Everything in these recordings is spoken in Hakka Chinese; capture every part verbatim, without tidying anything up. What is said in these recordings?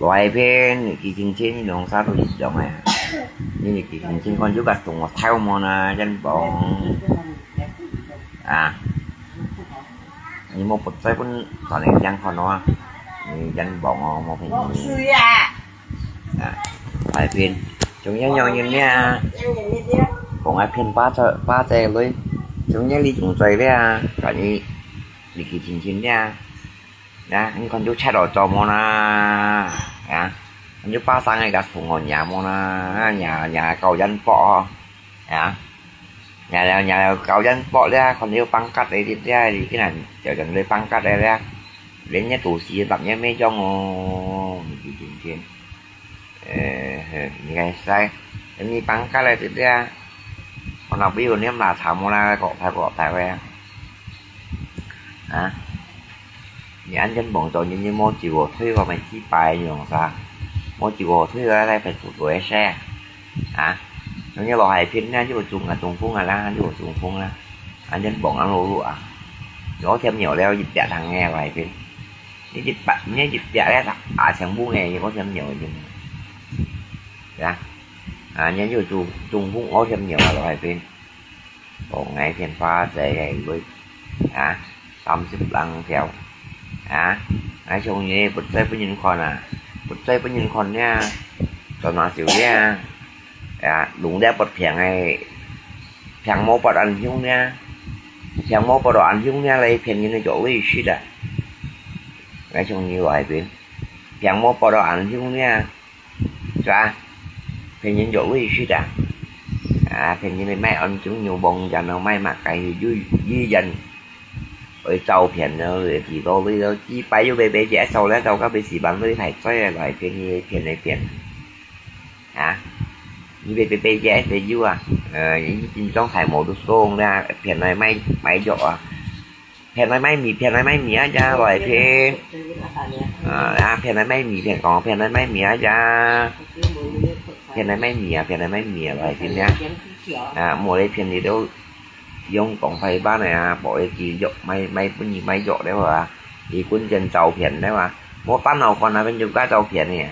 外片，你記清清，你兩儕都一樣个。你記清清，看有个同學偷摸啦，人講。啊，你莫不在分上面聽看哦，你人講哦，莫騙你。啊，外片，仲有樣人呢，講愛騙巴仔，巴仔女，仲有你仲在咧，看你，你記清清咧。 呀，你看有賊佬做麼啦？呀，看有巴生个同學惹麼啦？惹，惹搞人博哦。呀，惹了，惹了搞人博了，看有放假个，了，你竟然叫人來放假个了，連日都是立日咩樣哦，你真真。 呃，嘿，你看晒，你放假了，對不对啊？我那边有你妈查么啦，搞太搞太喂啊！啊？你安全绑着，你你莫救我退，我们几百用啥？莫救我退，我来陪主做一些啊！你老海边呢，就中啊，中风啊啦，就中风啊，安全绑啊，路路啊，有天有了，一百趟哎，老海边。 你一百，你一百个啊，全部个，你个全有个，对吧？啊，你就中，中风个全有啊，老海边，哦，我骗花仔个，啊，三十零条，啊，还像你不在分人看啊，不在分人看呢，做哪少呢？ 啊，弄了不平个，平毛不安凶呢，平毛不安凶呢，来骗人个就委屈的。来从你外边，平毛不安凶呢，是吧？骗人就委屈的。啊，骗人个卖安凶有帮人，卖嘛该有有人，会照骗的，几多位都几百有白白接受了，到个被死板位太衰了，来骗你骗来骗。 啊，你别别别别别有啊，呃，你今朝还冇都送啦，骗来卖卖药啊，骗来卖米，骗来卖米啊，呀，来骗，啊啊，骗来卖米，骗讲骗来卖米啊，呀，骗来卖米啊，骗来卖米啊，来骗呀，啊，莫来骗你都用讲白话呢啊，莫来去药卖卖不你卖药了啊，你滚钱照骗了啊，莫烦恼看那边就该照骗呢。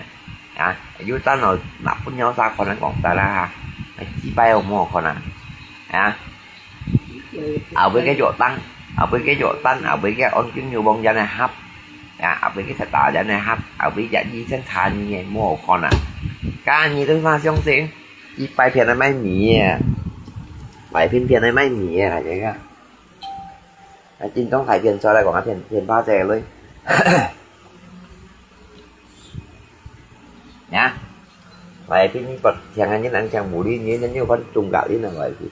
啊，有等哦，那不鸟啥可能讲得啦哈，几百哦，莫可能，啊，后尾个药单，后尾个药单，后尾个安金牛帮人来合，啊，后尾个是打人来合，后尾个医生查你个，莫可能，干你都啥相信，一百骗来卖米啊，百骗骗来卖米啊，这个。 啊，今朝海边出来讲啊，骗骗巴仔嘞。呀，来骗你不听啊，你能听无哩，你你有看中格哩呢，来骗。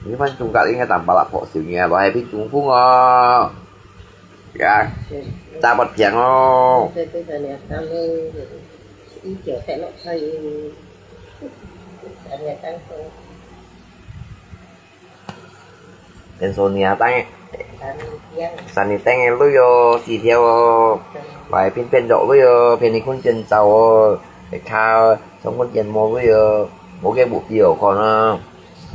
你看中格哩，应该打巴拉破手呢，来骗中风哦。呀，打不平哦。人说你啊，当三日等个累哦，几条哦，来骗骗肉累哦，骗你困觉走哦，你靠从困觉摸累哦，无个目标看啊，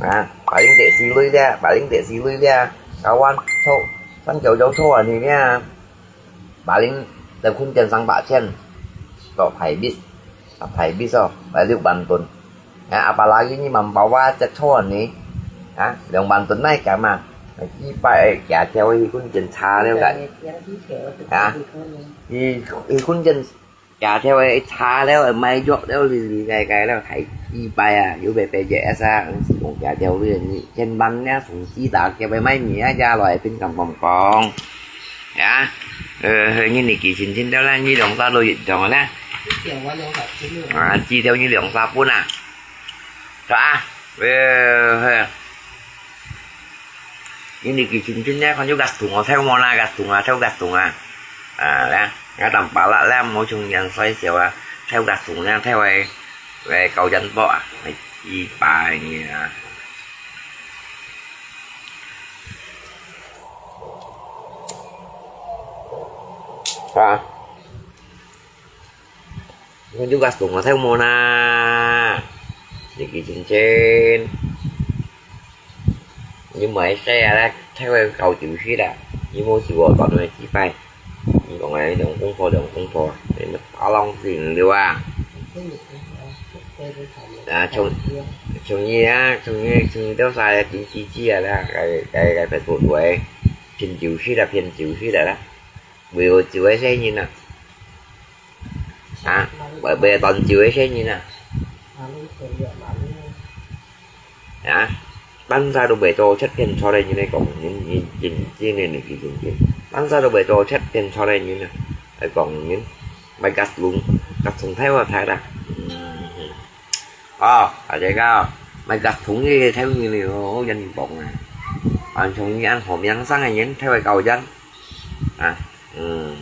啊，把零得四累了，把零得四累了，kawan，错，三九九错啊你呢，把零在困觉上把钱，到排bis，啊排bis哦，来六万吨。 啊，apalagi你mambawa只错呢，啊，两万吨来干嘛？一百个假条，一公斤差了个，啊，一一公斤假条个差了，买药了，里里该该了，还一百啊，有白白个S啊，是讲假条个，你千万呢，从几大个买买米啊，加来平常讲讲，啊，呃，你你几千千条啦，你两三都一样啦，啊，几条你两三分啊。 是吧？呃，嘿。Ini kicin-cin ya, kan juga tunga, teo mo na, gas tunga, teo gas tunga. Ah, ya, ngatang pala lah, mo chung yan sai siau ah, teo gas tunga, teo ai, ai kau yan po ah, ai, i pa ni ah. Ah. Ngan juga tunga teo mo na. Ini kicin-cin. Ini mai sai ala teo ai kau tiu shi da. Ini mo si wo ton mai si pai. Ini 講个兩公婆，兩公婆，你乜打攏死了啊！啊，從，從你啊，從你，從你到啥个金雞雞啊啦，該，該，該別部位，品酒師啦，品酒師啦啦，會有酒个生意啊，啊，會，會當酒个生意啊。 啊，單儕都會做七片菜个人來講，人，人，真，真个，你去真，真，單儕都會做七片菜个人啊，來講人，買gas桶，gas桶太好太啦。嗯，哦，大家好，買gas桶个太有人了，好人講啊，啊，像你恁好名聲个人，太會搞人啊，嗯。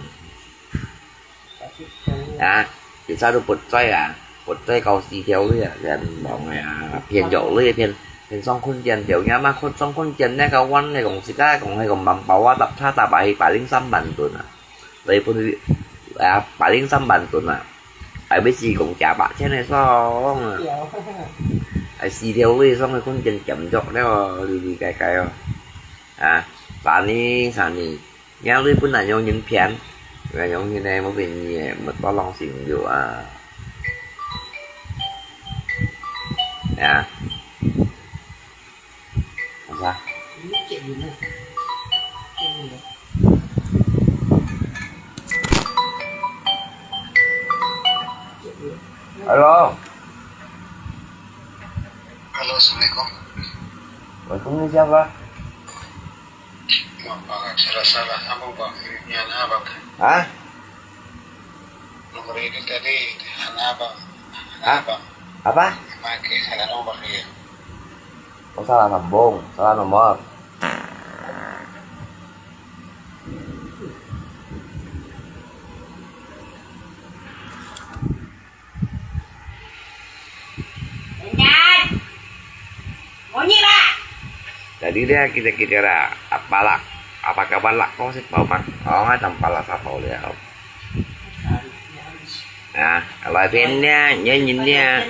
啊，其實都不在啊，不在搞四條鐳啊，人講个啊，騙藥鐳騙，騙上困境，條嘢嘛，困上困境，那個灣那講自家講那個滿包啊，搭車搭啊，去百零三萬噸啊，所以分佢啊，百零三萬噸啊，還不是講加八千个爽啊，還四條鐳上个困境減弱了，哩哩該該哦，啊，啥呢啥呢。 Ngiau lui pun nanyong nyin phian, nanyong nyin ai mo pin nyi mo to long sing yu a. Ya. Apa? Halo. Halo, assalamualaikum. Waalaikumsalam. Maaf, Bang. Salah-salah. Abang, Bang. Ini anak Abang. Hah? Nomor ini tadi anak Abang. Anak Hah? Abang. Apa? Pakai salah nomor dia. Oh, salah sambung. Salah nomor. Yan! Monyet ah! Jadi dia kita-kita lah, apalak, apa kabar lak kau sih, Bang? Oh, nggak tampal lah satu dia. Nah, kalau pin dia, dia nyin dia,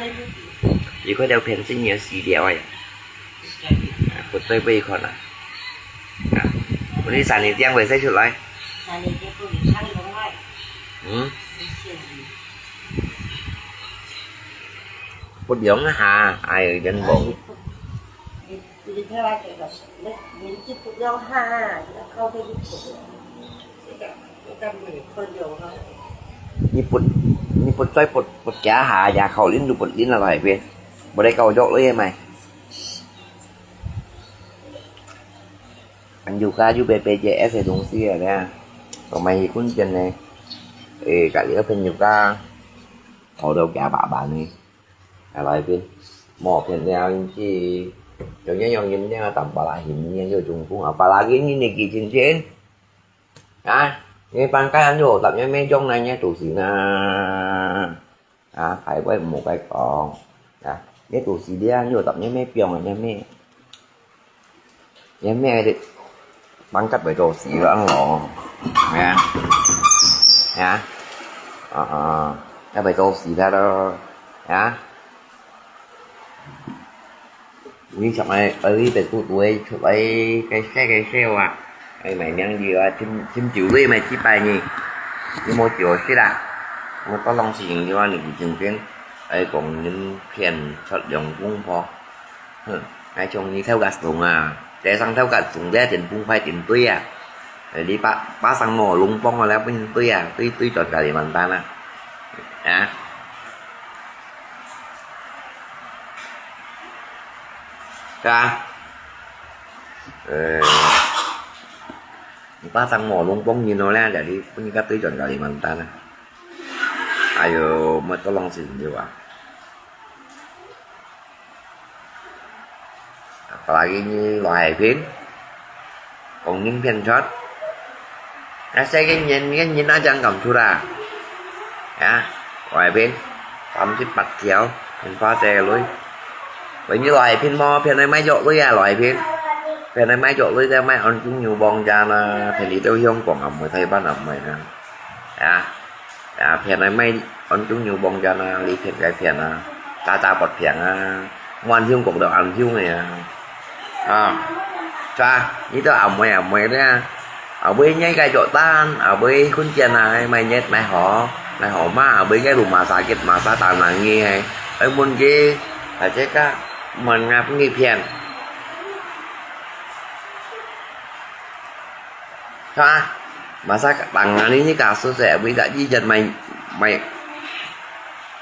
一塊六片是你的死掉呀。 啊，不對，不一款啊。啊，不是三年前會使出來？嗯？不良啊哈，哎呦，人無。你不，你不再不，不加下，也靠恁路不恁了來呗，不得搞作了也買。 Ăn yoga又白白个，愛食東西个咧。我買一棍錢呢，誒，隔離个朋友家，投到幾百萬呢，還來一遍，無騙了，因為有人用人家淡薄啦，嫌人家有中風啊，巴拉个人你幾千錢啊？你辦該樣又十年沒中，那人家都是那。 啊，還會無該講。啊，你都是這樣，有十年沒變啊，你咩？你咩个，放假會做事个咯，係啊，係啊，啊啊，該會做事个咯，係啊。 你像愛，愛去別處位出來，該細該細啊，愛買名字啊，啉，啉酒類買幾百呢，你無酒食啦，我到浪時用酒啊，你不正經，愛講人騙出兩公婆，哼，愛像你偷个送啊，這上偷个送，這點公開點對啊，哎，你把，把上網龍幫我來分對啊，對，對轉家裡完蛋啊，啊。 係啊。呃，你把上網龍幫人咯咧，jadi分人家對轉家裡完蛋啊。哎喲，乜到浪時用酒啊。Apalagi你來片，講人騙出。 Asal kan nyan, kan nyan ajang kam chura. Ya, lai pin. Tam si pat kiau, pin pa te lui. Pin ni lai pin mo, pin ai mai jok lui ya, lai pin. Pin ai mai jok lui te mai on chung nyu bong ja na, pin li teu hiong kuang am mai Thái Ban am mai na. Ya. Ya, pin ai mai on chung nyu bong ja na, li pin kai pin na. Ta ta pot pin a. Muan hiong kok dok am hiong ya. À, cha, ni tao ẩm mùi, ẩm mùi đấy à. Abis ngiap該Jordan, abis khun ciên ah, mai ngiap, mai hó, mai hó ma, abis ngiap rumah sakit, rumah sakit tanang ngiap, ai mun ke, ai cek ka, mun ngap ngiap phian. Ha? Masa tanang ni, ni kasus eh, abis tak ji jat mai, mai,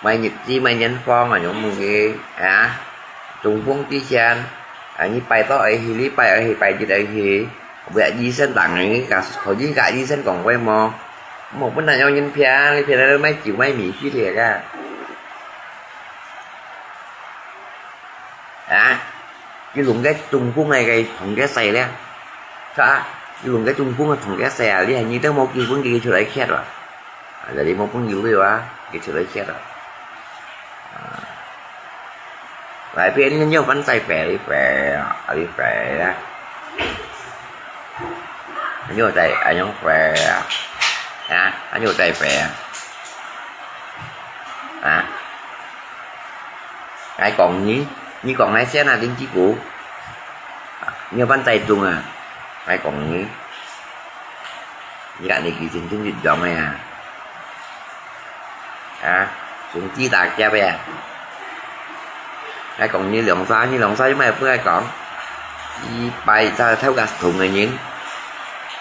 mai ngiap ji, mai ngiap phong, ai yong mun ke, ha? Trung phong ji sian, ai ni pai to ai hi, li pai ai hi, pai jit ai hi. Bia ji sen tang ni ka, ko ji ka ji sen kong wei mo. Mo pun na yong yin phiang, phiang na mai jiu mai mi chi liek a. Ha? Ji lung ke trung phong ai ke phong ke sai liek. Sa? Ji lung ke trung phong ai phong ke sai a, li hai ni teng mo ki pun ki chu lai khiat wa. A, jadi mo pun ki lui wa, ki chu lai khiat wa. Lai phian nyo ban sai pè li pè, a li pè a. Nyo sai, a yong pè a. A, a nyo sai pè a. A. Ngai kong ni, ni kong ngai sian a, ding chi ku. Nyo ban sai trung a. Ngai kong ni. Ni ka ni ki chin chin yut yong a. Ha, sung chi ta kiap ya. Ngai kong ni liang sa, ni liang sa, mai pun ngai kong. Yi pai sa thâu ka thùng ngai nyin.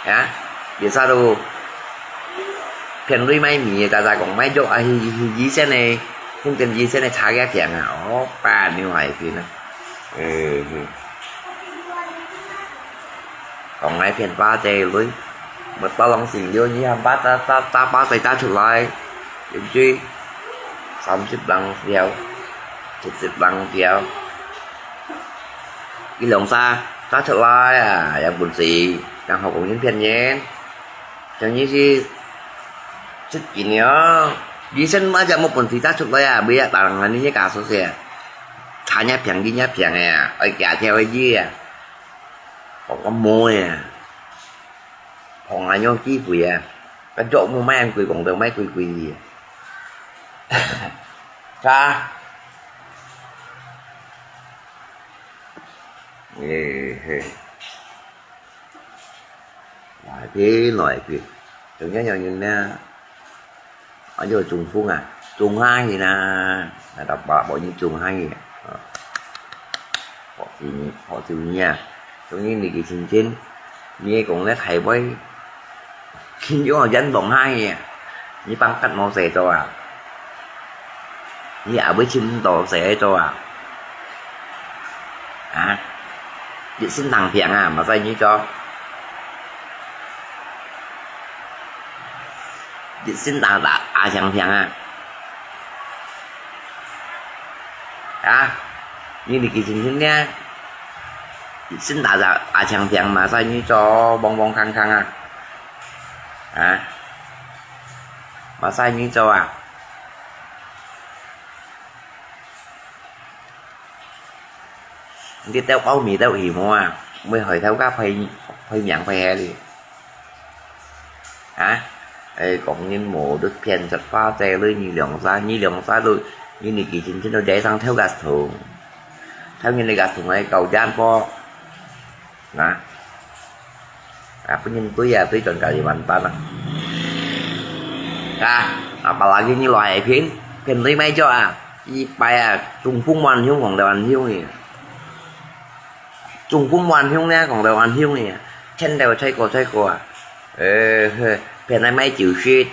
Ha, yi sa lu. Phian lui mai mi, ta ta kong mai jok a hi, hi yi sen ne. Hung ten yi sen ne cha kia kiang a. Ơ, pa ni hai pin a. Ơ, hi. Kong ngai phian pa che lui. Mut pa long sing liu ni ham pa ta, ta, ta pa sai ta chu lai. Yun chui. Sam sip lang phiao. Sit sip lang phiao. Ki long sa, ta chu lai a, yang bun si. Yang hok kong yin phian yin. Yang ni si, sit yin yo. Yi sen ma ja mo bun si ta chu lai a, bia ta lang ni ni ka so se. Cha nya phiang, yi nya phiang a, ai kia thiao yi a. Kong ka mo a. Phong a yong ki pui a. Ka jok mu mai an kui kong teu mai kui kui. Ka. Ê, hê. Lai phi, lai phi. Teu nya yong yun na. Ơ, yua Trung Phong a, Trung Hoa hi na, na ta ba, ba ni Trung Hoa hi. Ơ. Họ siêu ni, họ siêu ni a. Trung Hoa ni ki chin chin. Ni kong le Thái Bắc. Kin yua yan Đông Hai hi. Ni pang kat mo se to a. Ni a bui chin to se to a. A. Dit sin tang phiang a, ma sai ni cho. Dit sin ta ta a chang phiang a. A, ni li ki chin chin nia. Dit sin ta ta a chang phiang ma sai ni cho bong bong khang khang a. A. Ma sai ni cho a. Ni teo kau mi teo hi mo a. Mui hoi teo ka phai, phai miang phai he li. Ha? Ê, kong yin mo, dut phian sat pha che lui ni liang sa, ni liang sa lui, ni ni ki chin chin lui dai sang thêu gas thùng. Thêu ni ni gas thùng ai kau jan po. Na. A, pun yin tui a, tui chon ka li man pa na. Ka, apalagi ni lai phian, phian lui mai cho a. Yi pai a, Trung Phong mo an hiung, kong leu an hiung ni. Trung Phong mo an hiung ne, kong leu an hiung ni. Chen leu chai ko, chai ko a. Ê, hê, phian nai mai chiu shit.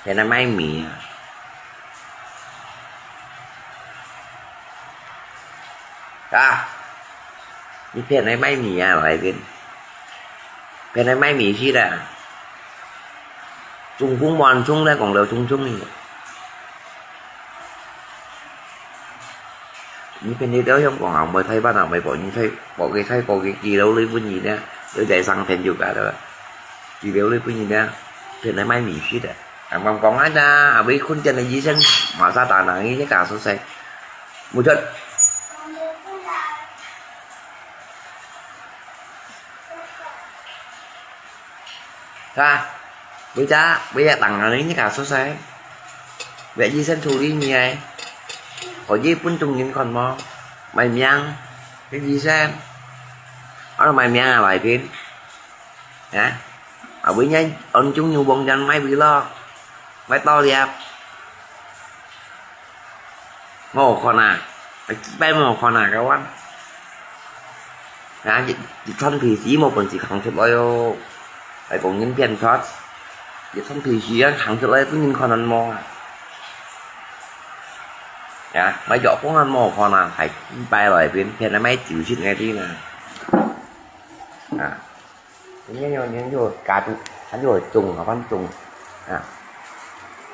Phian nai mai mi a. Ka. Ni phian nai mai mi a, lai phian. Phian nai mai mi shit a. Trung Phong mo an chung le, kong leu chung chung ni. Ni phian ni teo hiong kong ang, moi Thái Bắc ang, moi po ni Thái, po ke Thái, po ke ki leu lui pun ni ne, leu dai sang phian yu ka leu. Ki leu lui pun ni ne, phian nai mai mi shit a. Ang bang kong a na, a bui khun chen na yi chen, ma sa ta na yi ka so sai. Mu chot. Ka, bui cha, bui ya tang a ni ka so sai. Bui yi sen thu li ni ai. Ko yi pun chung yin kon mo. Mai miang, ke yi sen. Ơ mai miang a lai phian. Ha? 後尾呢，安中有幫人買vlog，買到了。無看啊，幾擺無看啊，kawan。啊，一，一串P C無本事行出來哦，還講人騙出，一串P C啊行出來，分人看人無啊？啊，買藥房還無看啊，還幾擺來騙，騙來買酒食个地呢。啊。 人家有，人家有家族，還有種啊，反種啊，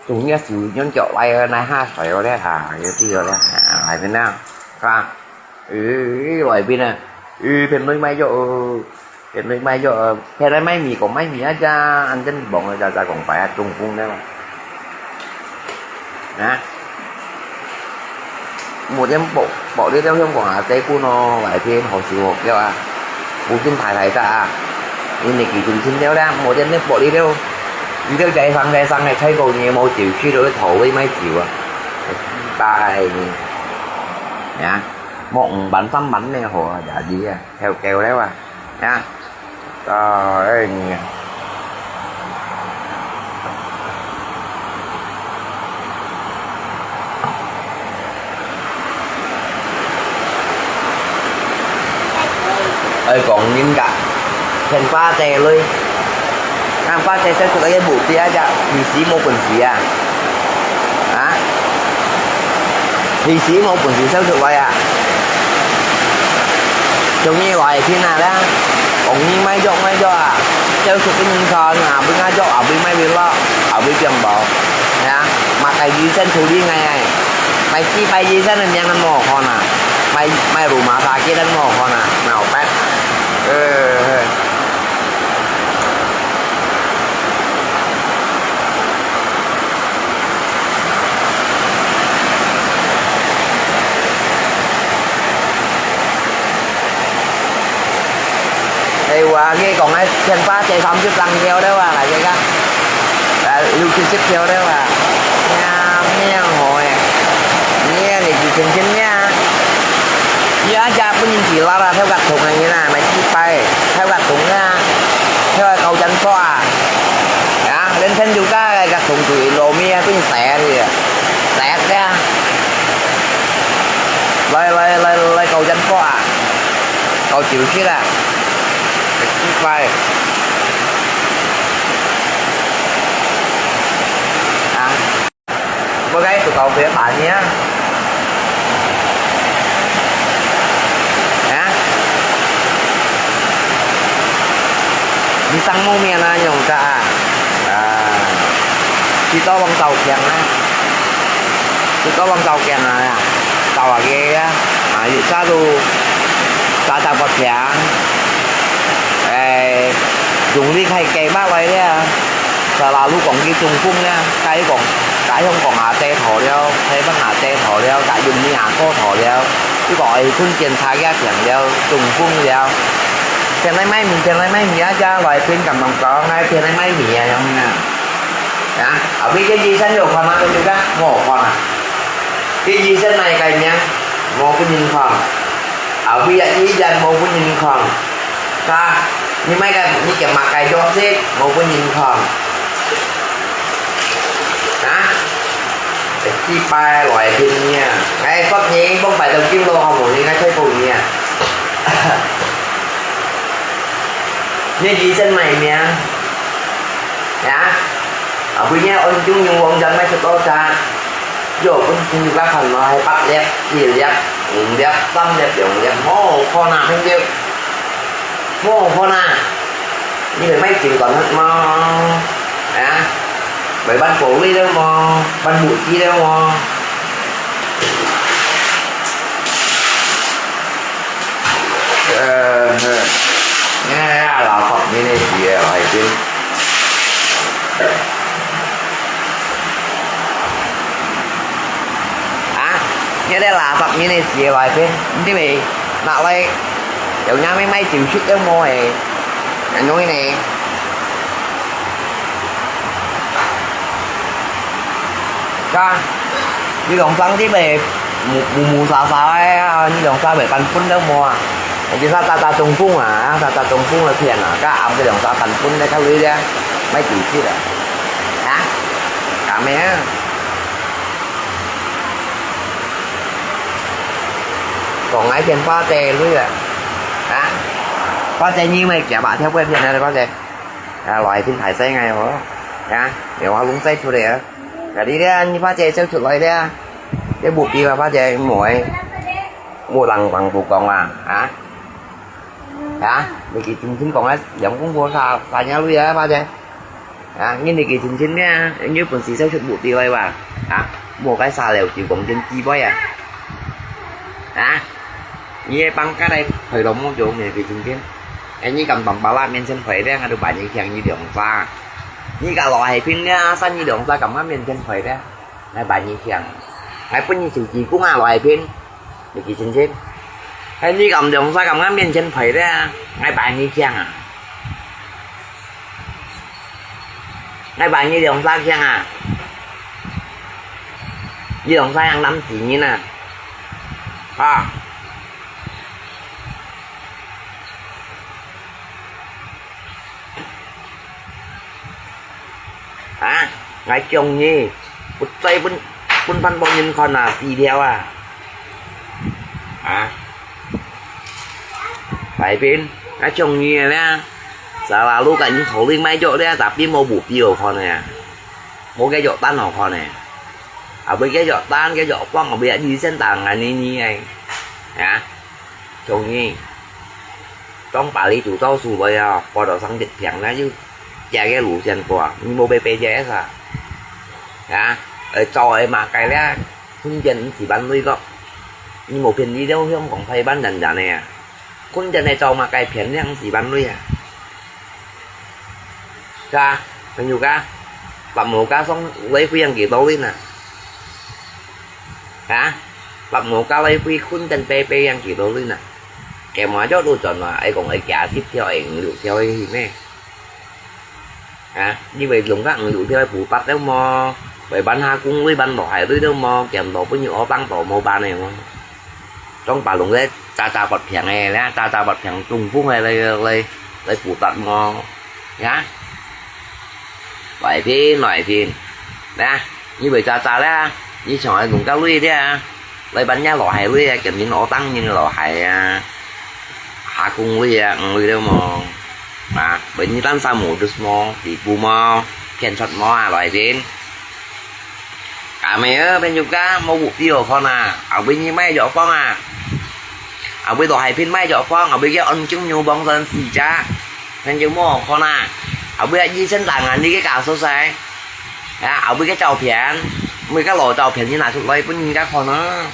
種个樹，人腳來个，來下水个咧啊，有啲个咧啊，來邊啊，是吧？誒，來邊啊，誒，騙來買藥，騙來買藥，騙來買米，講買米啊，這，恁真忙啊，這，這講白啊，中風了。 啊，無電薄，薄了了香港啊，這款哦，來片好少學了啊，無電大大隻啊，你年紀輕輕了啦，無電了薄了了，你兜在生在生个，菜果你無酒去了，頭尾買酒啊，大呢，啊，莫五萬三萬呢好啊，也是啊，跳高了啊。 啊，哎呀。愛講人家，騙花姐來，看花姐寫出來个目的啊，這，你死無本事啊？啊？ 你死無本事走出來啊！像你來天啊啦，講你買藥買藥啊，走出去人看啊，買啊藥啊，買買vlog，啊買變無，係啊，麼个醫生處理𠊎啊？買幾擺醫生个名都無看啊，買買羅馬沙雞都無看啊，鬧白，呃。 哎，我跟你講，哎，騙花姐三十零條了啊，來這個，來六七十條了啊，命命好哎，你啊，你是真真命啊，你啊，家本人是啦啦，跳甲痛啊，你啦，買幾擺，跳甲痛啊，跳甲高山坡啊。 啊，恁天就甲个同佢路面啊，變石去啊，石啊！來來來來，搞真波啊，搞九七啊，奇怪！啊！ 無該就搞別辦呀。啊？你生無面啊，用个啊？啊，去到往照鏡啊，去到往照鏡啊，照下个啊，啊，一下都扎扎不平，哎，用力還計劃來了。 Selalu講佢中風呢，該講，該香港阿姐討了，台灣阿姐討了，該印尼阿哥討了，佢講愛去檢查佢病了，中風了。騙來賣米，騙來賣米啊，這來騙敢講，哎，騙來賣米啊，樣啊。啊，後尾个醫生有看嗎？有个，無看啊。 佢醫生來个名，無分人看。後尾啊，醫院無分人看。啊，你買个，你个麼个藥食，無分人看。啊？一擺來騙你啊！哎，發你，講擺到今咯，好無？你該退步你啊！你醫生來名？ 呀，啊，後尾呢，安中央網站賣出多隻，有分朋友家看咯，係八粒、四粒、五粒、三粒、兩粒，無可能，朋友，無可能。你會賣酒斷忒無？啊，會賣玻璃了無？賣木器了無？ 呃，你看啊，老婆，你那姐啊，已经，啊，你那老婆，你那姐啊，已经，你咪拿来，有人买买酒食都无诶，很容易呢。 Ka,你兩三日咪mù mù mù sa sa啊，你兩三日半分都無啊。其實打打中風啊，打打中風个片啊，ka暗个兩三半分咧，較累咧。買地契啊？啊？做麼个啊？講𠊎騙花姐鐳啊？啊？花姐你乜假把條鬼騙啊，花姐？啊，來，真大聲啊，哦。啊，有話攏使出來啊。啊，你咧，你花姐走出來咧。這無必要啊，花姐，無愛，無人幫助講啊，啊？ 啊，你去親親講啊，兩公婆啥，啥人鐳啊，花姐？啊，你你去親親咩？你有本事走出屋底來哇？啊，莫該沙漏就講真智慧啊！啊，你个放假來陪老母用，你去親親。哎，你敢當巴拉面前陪咧，𠊎都把你搶你兩沙。你个老海平咧，三你兩沙敢敢面前陪咧？ 𠊎把你搶，𠊎分你手機公啊，老海平，你去親親。哎，你敢兩儕敢𠊎面前陪咧？𠊎把你搶啊！𠊎把你兩儕搶啊！你兩儕樣男子人啊！啊！ 啊，𠊎講你，不再分，分番婆人看啊，死條啊！啊，大兵，𠊎講你个咧，selalu个人頭裡買藥咧，tapi無目標好看个啊，無个藥單好看个，啊，無个藥單，个藥方，啊，無醫生打眼你你个，啊，講你。 當巴黎做到出來啊，過到上一片那就這个路線過，你無被被這啥？啊，呃，走个嘛該咧，空間毋是萬類个，你無便利了，香港、台灣等等个啊，空間个走嘛該片咧毋是萬類啊，是啊，朋友家，白毛家上來回樣幾多位呢？啊，白毛家來回空間白白樣幾多位呢？ 佢嘛就都轉來，愛講愛加十條，愛五六條个去咩？啊，你會弄到五六條个補貼了無？會搬下工位，搬落海位了無？減到分你學當多無辦个無？總把弄个渣渣發平个，那渣渣發平中風个來來來補貼無？啊？ 來聽，來聽。來啊，你會咋咋啦？你想愛弄个鐳的啊？來搬家落海鐳啊，今年我當年落海啊。下工鐳啊，五鐳了無？啊，為你單三無就是無，地步無，騙出無啊，來聽。 Kami eh, bên juga mau bukti oh kona. Abis ni mai jok phong ah. Abis tu hai pin mai jok phong, abis ke on chung nyu bong san si cha. Bên juga mau kona. Abis ai sen tangan ni ke kasus ai. Ya, abis ke 照片, abis ke lo 照片 ni na chuk loi pun ni ka kona.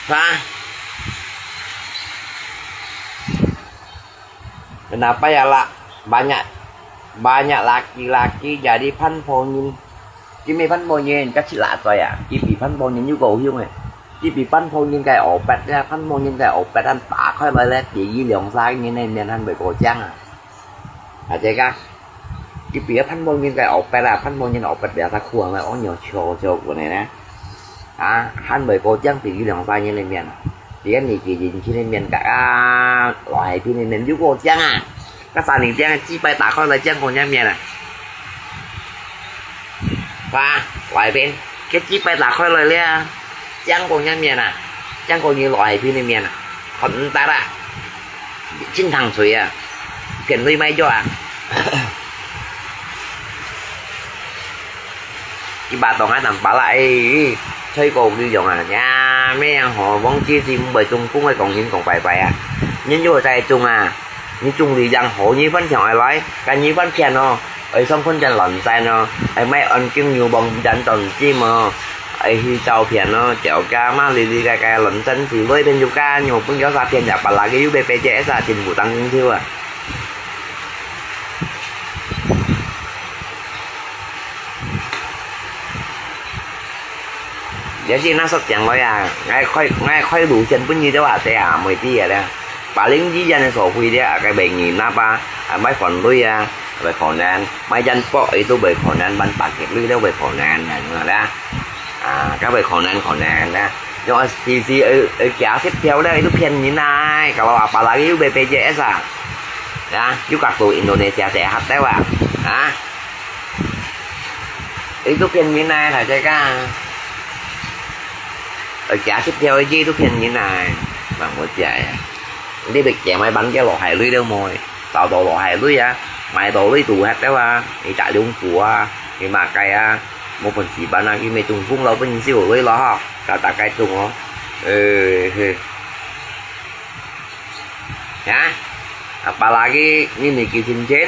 Hah? Kenapa ya lah banyak, banyak laki-laki jadi 番婆人? Kimi 番婆人 kecil lah toy ya. Kipi 番婆人 juga hiung eh. Kipi 番婆人 kaya opet ya, 番婆人 kaya opet han pakoi lai le, pi yi liong sa ngin ne mian han bai ko chang ah. Aja ka. Kipi 番婆人 kaya opet ah, 番婆人 opet biasa kuang lai, oh nyo cho cho ko ne na. 啊，還袂過獎比佢兩三年个面啊，這个年紀人去个面个啊，來去个面又過獎啊，該三年獎个幾擺打開來獎過人面啊，哇，外邊，該幾擺打開來了，獎過人面啊，獎過你來去个面啊，看毋得啊。 真通吹啊，騙鐳買藥啊。一百當啊，兩百啦，哎，吹過你用啊，呀，咩樣吼，往之前毋會中風个講人講拜拜啊，人又在中啊，你中了樣好，你分享下來，跟你分錢哦。 愛上分錢亂賺哦，愛買安金牛網站當金哦，愛去照片哦，找个嘛哩哩个个亂賺是內邊有个牛本叫啥騙呀，巴拉个又被被这啥真不当应酬啊。也是那说讲了呀，爱开爱开路线分你的话，对啊，没得了。 Paling di yan so hui dia, ah, cái bệnh gì napa, ah, mai phản lui ah, bai khổ nạn, mai yan po itu bai khổ nạn, ban pak kẹt lui đâu bai khổ nạn, ah, như là, ah, cái bai khổ nạn, khổ nạn ah, Yo, si si, eh, eh, kia sip theo le, itu 騙人啊！Kalau apalagi U B P J S啊，ya，又gak tu Indonesia sehat tu啊，啊，itu 騙人啊，大家讲，eh，kia sip theo itu 騙人啊，嘛我知啊，你别讲买板个落海里了冇？找到落海里啊，买到里肚黑了啊，你打两步啊，你马街啊，冇本事板啊，佢咪中风了，本事有里了哈，大大概中哦。 Eh, he. Ya? Apalagi ni ni kisin chin.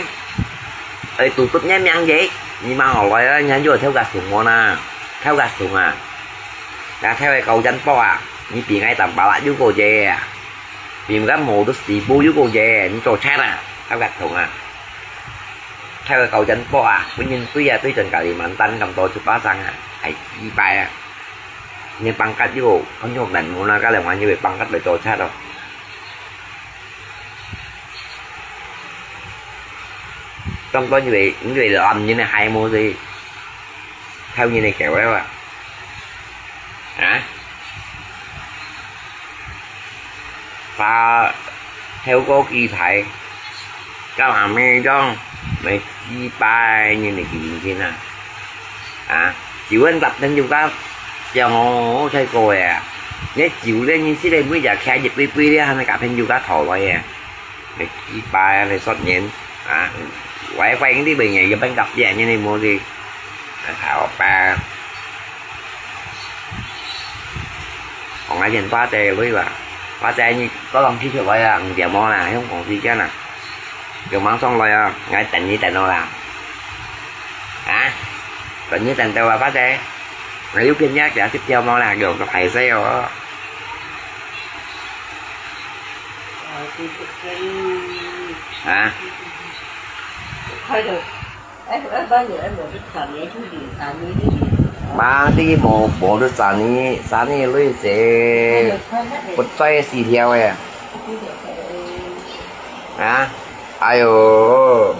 Eh, tutup niya miyang ye. Ni mang oloi a, niya yo theo gas thùng mo na. Theo gas thùng a. Ya theo e kau jan po a. Ni pi ngai tam pala yu ko ye a. Pi ngai mo dus ti bu yu ko ye. Ni cho chat a. Theo gas thùng a. Theo e kau jan po a. Pun yin tui a tui jan Kalimantan kam to chu pa sang a. Ai, i pai a. Ni pangkat yu, kon yu men mo na, ka leng wan yu pangkat le to chat o. Trong to yu, yu lam yu ne hai mo si. Thao yu ne kêu le wa. Ha? Pha theo ko ki thai. Ka ma me trong, me ki pai yu ne ki yin chin a. 啊，就恁搭朋友家，像我細個呀，你就咧，你識得每日徛一杯杯咧，還係甲朋友家討來呀，你幾擺啊，你說人啊，歪歪你被人家搬甲別人你無去，好吧。講下先，花姐女吧，花姐你嗰浪去出來啊，五點鐘啦，香港時間啊，有馬上來啊，我等你等我啦。 啊，等你等到啊，花姐，我有片仔，佢識跳舞啦，用个牌子哦。啊，開到，哎，一般人無得賺嘅，就零三年呢。嘛，你無，無得賺呢，三年類似，不在四條嘅。啊，哎喲。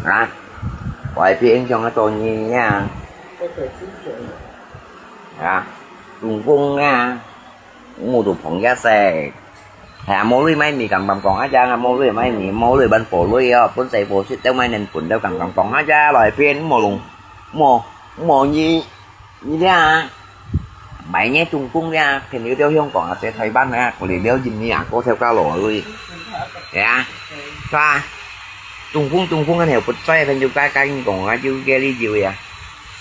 啊，外邊像个做你呀。啊，中風啊，我都碰一些。係啊，無鐳買米，敢敢講啊，這樣啊，無鐳買米，無鐳搬火鐳哦，本身火色都買能滾到，敢敢講啊，這外邊無弄，無，無你。 你這啊，買你中風這啊，朋友到香港啊，在台灣啊，我哋了解你啊，過條街路啊，佢，係啊，係吧？中風中風，然後不在，朋友家家人講啊，就這裡就呀，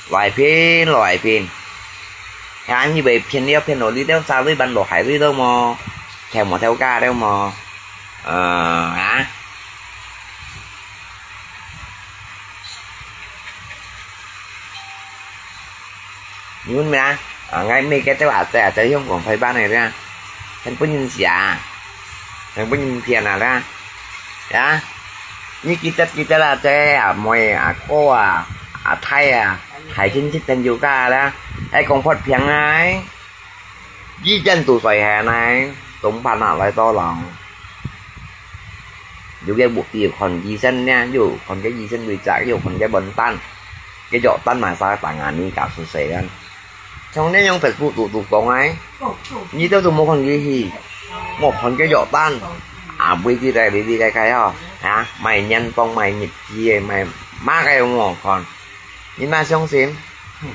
來騙來騙，啊，你被騙了騙了，你到沙裡搬落海裡了麼？跳無跳價了麼？呃，啊？ 你問咩啊？啊，𠊎每个都阿姐阿姐香港開班个啦，全部人寫啊，全部人騙啊啦，呀，你記得記得啦，姐啊妹啊哥啊，阿太啊，大親戚朋友家啦，還講發病啊，以前都在下呢，東panah來到lòng。 有个目的看醫生呢，又看个醫生位置，又看个門診，个藥單嘛啥单啊，你搞出谁啊？像那样Facebook都都讲哎，你都都没看医生，没看个药单，啊，不会在这里在开哦，啊，买年冬买日子的，买买个我看，你哪相信？哼，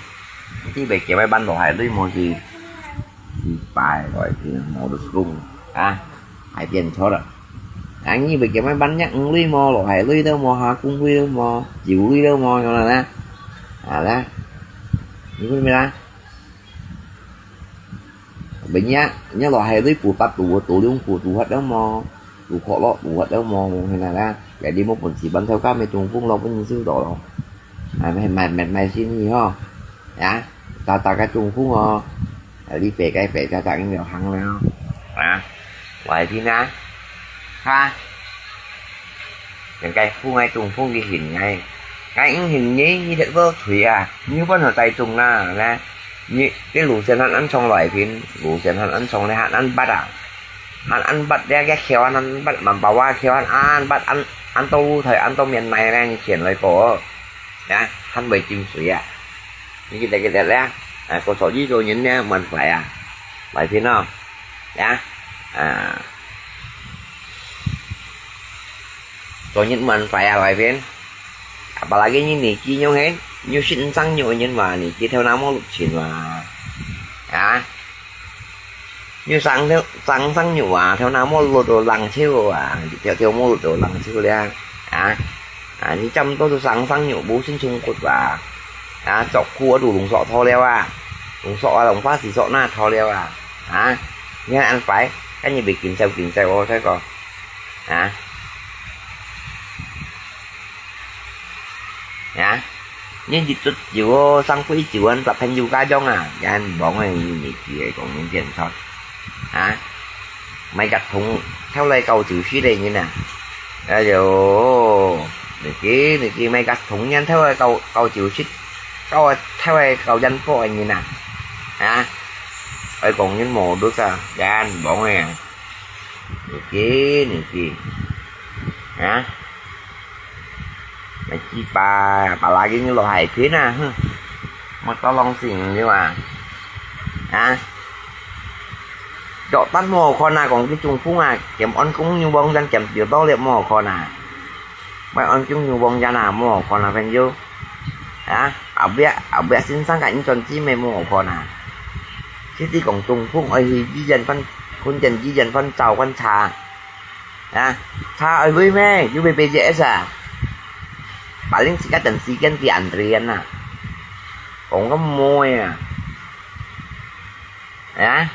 你被叫外班落海里么是，一百块钱没得送啊。 海边错了。啊，你不叫么办呀？五类么，落海类的么，哈，公类的么，九类的么，有了呢。啊啦，你问没啦？不呀，你落海类不把多多用不多喝了么，不可乐不喝了么，现在啦，jadi没本事，搬头家没中风了，不你就到了。 啊，买买买买生意吼，啊，大大个中风哦，啊，你白个白个，大家有行了，啊，我听啊，哈，人家风哎中风的很哎，哎，因很你你这个腿啊，你不能带中啦，呢，你这路线很安冲来平，路线很安冲的很安拔啊。 An an bat dia kia khiau an an bat, Mambawa khiau an an bat an, 恁多露台，恁多面泥呢，你前來過，呀，還會浸水啊？你記得記得咧？啊，過所以做人呢，蠻壞啊，壞心哦，呀，啊，做人蠻壞啊，壞心。Apalagi你年紀幼嘿，你識生肉人嘛，年紀頭那麼六千嘛，啊？ 你生頭，生生肉啊，頭那無落到冷手啊，條條無落到冷手了，啊？啊，你差不多都生生肉，無生蟲骨啊，啊，著褲啊都弄索脫了啊，弄索啊，弄花絲索那脫了啊，啊？你看恁壞，看你會緊笑緊笑哦，再講，啊？ 呀，你一出酒哦，上杯酒啊，搭朋友家鄉啊，也很忙个，你年紀个講人變錯。啊，買甲桶，偷來搞酒食个人啊。哎喲，你去，你去買甲桶，人偷來搞，搞酒食，搞，偷來搞煙火个人啊。啊，愛講人無毒啊，也很忙个。你去，你去。啊？ Mesti pa, apalagi ni lô hai pin ah, huh. Mô tolong sing liu ah. Ha? Dok tan mô khon ah, kong ki chung phung ah, kem on kung ñu bong jan kem tiu to liep mô khon ah. Mai on kung ñu bong jan ah, mô khon ah phen yu. Ha? Abiak, abiak sin sang ka in chon chi me mô khon ah. Siti kong chung phung oi hi ji jan phan, khun jan ji jan phan chau phan cha. Ha? Cha oi lui me, yu be be je esa. Paling sikat dan sikian di antrian na. Kong ka môi à. Ha?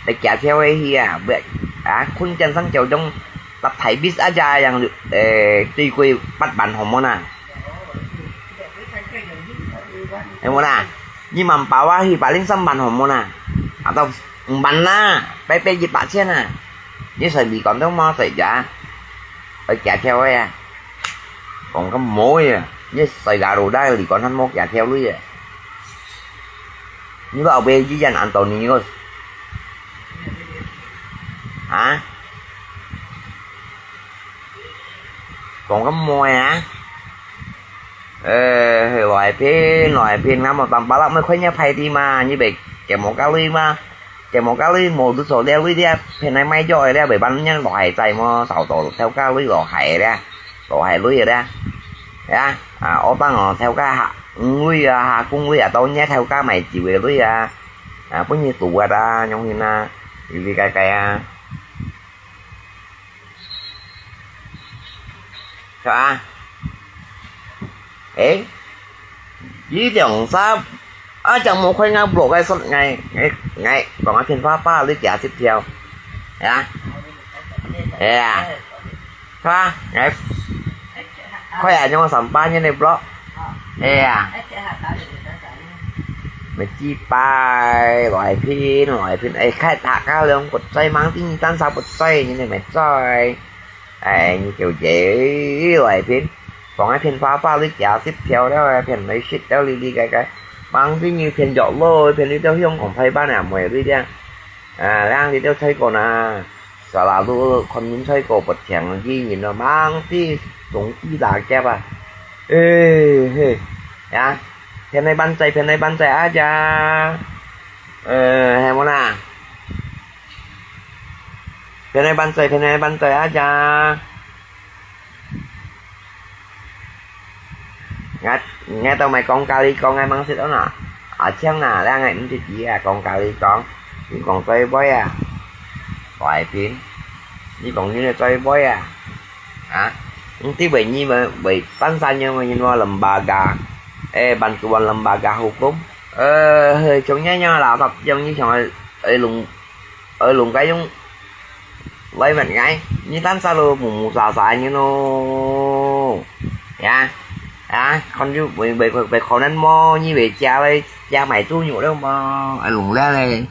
Oi kia theo ai hi à, be, ha, khun jan sang chau dong, tap thai bis aja yang, eh, tui kui pat ban hom mona. Ê, mona, nyi mắm páo á, hì pá linh sâm bàn hòm mona. Atau mắm na, pe pe jit pá chiên à. Nyi soi mì còn đâu mà soi giá. Ôi, kia theo ấy à. Còn có mối à. Nyi soi gà đồ đai lì còn hăn mốt kia theo lui à. Nyi bảo về jit jan Antonio. Hả? Còn có mối à? Ê, lòi phin, lòi phin ngắm một tầm bá lắm mới khuấy nhá phay đi mà, như vậy, kẻ mổ cá lưới mà, kẻ mổ cá lưới mổ đứt sổ đeo lưới đeo, phin này may cho đeo, bởi bắn nhá, lò hài chạy mà, sáu tổ theo cá lưới lò hài đeo, lò hài lưới đeo. Ya, à, ô tăng ở theo cá hạ, lưới à, hạ cung lưới à, tao nhé theo cá mày chịu về lưới à. À, bữa nay tụ à, ta, nhông hin à, vì cái cái à. Hả? Ê, lý tưởng sao? À, chẳng một khoai ngao blok cái sốt ngày, ngày, ngày, còn ở trên phá phá lý trả tiếp theo. Hả? Ê à. Hả? Ngày. Khoai à, nhưng mà sắm ba như này blok. Ê à. Mày chi pai, loại pin, loại pin, ê, khai thác cá lương cột dây mang tin tan sao cột dây như này mày dây. Ê, như kiểu dễ, loại pin. Còn ai pin phá phá lý trả tiếp theo đó, ai pin lấy shit đó, li li cái cái. Mang tin như pin dọc lô, pin đi theo hiông còn phải bán à, mày đi đi. À, đang đi theo thấy còn à. Sà là lu con mình thấy có bật chèn gì nhìn nó mang tí, sống tí là kép à. Ê, hê. Ya, pin này bán dây, pin này bán dây à, cha. Ê, hay món à. Pin này bán dây, pin này bán dây à, cha. Nghe, nghe tao mày con cà ri con nghe măng xịt đó nè. À, chăng nè, đang nghe mình chỉ chỉ à, con cà ri con. Mình còn chơi bói à. Phải pin. Mình còn như là chơi bói à. Hả? Mình tí vậy như vậy, vậy, tan sa như mà nhìn qua lembaga. Ê, bantuan lembaga hukum. Ê, hơi chống nhá nhá là tập chống như chống ơi, ơi lùng, ơi lùng cái giống Lai mat ngai, nyi tan sa lo mù mù sa sa nyi no. Ya, ya, con yu bơi bơi bơi bơi con ăn mò nyi bơi chia lai chia mày tu nhụ đâu mò, ai lùng lai lai.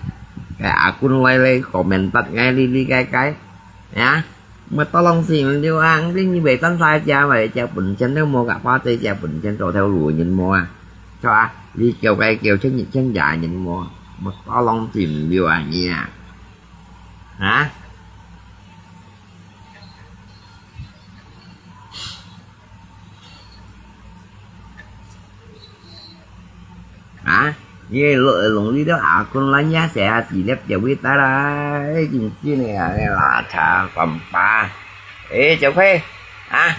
Cái à kun lai lai comment tắt ngai li li cái cái. Ya, mà tao lòng xin liu ang li nyi bơi tan sa chia mày chia bún chân đâu mò cả khóa tê chia bún chân trò theo lùa nhìn mò à. Cho à, li kiểu cái kiểu chân chân giả nhìn mò. Mà tao lòng xin liu ang nyi à. Hả? Ye lo long li lo a kun la nya se a si lep ya wi ta la, jin jin ya la cha pam pa. Eh, Chiu Khuê, ah,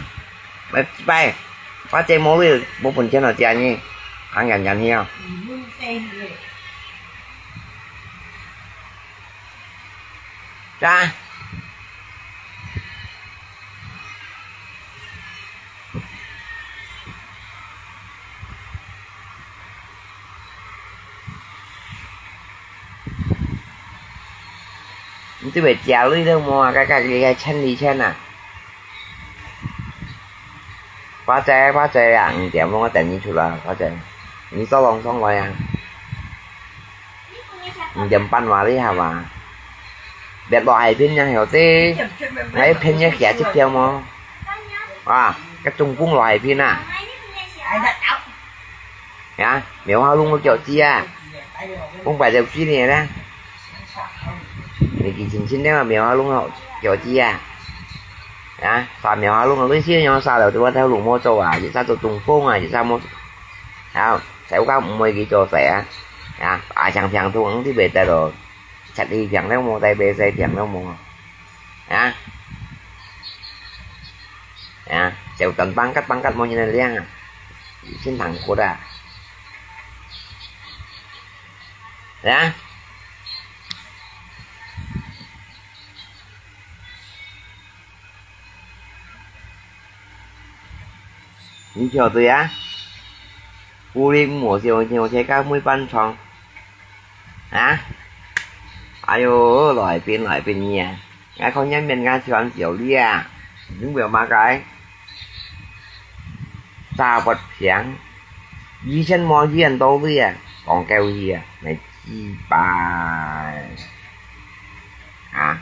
bye bye. Ba che mo li, mo pun chen lo jia ni. Ang yan yan hiao. Cha. Ni tu bê chia lui lo mo, ka ka li ka chen li chen à. Ba che, ba che à, 五點鐘我等你出來，ba che。你早上上來啊。五點半嘛，你好嘛？別落海邊樣曉得，還騙人下去票麼？啊，該中共落海邊啊？呀，苗化弄个腳趾啊，公擺就幾年了。你幾千千的苗化弄个腳趾啊？啊，啥苗化弄个，類似樣啥了，對吧？在路摸走啊，一下做中共啊，一下摸，啊，在屋下唔會去做事啊，啊，啊，像平常你袂得咯。 七里平了無，大白菜平了無？啊？啊，小等pangkat pangkat無人來領啊，先談過啊。啊？ 你曉得啊？屋裡無小牛在該尾巴唱。啊？哎喲，來賓來賓你啊！𠊎看見面𠊎全笑你啊！你為麼个？炸不平，以前無遠到位啊，講夠意啊，來祭拜啊！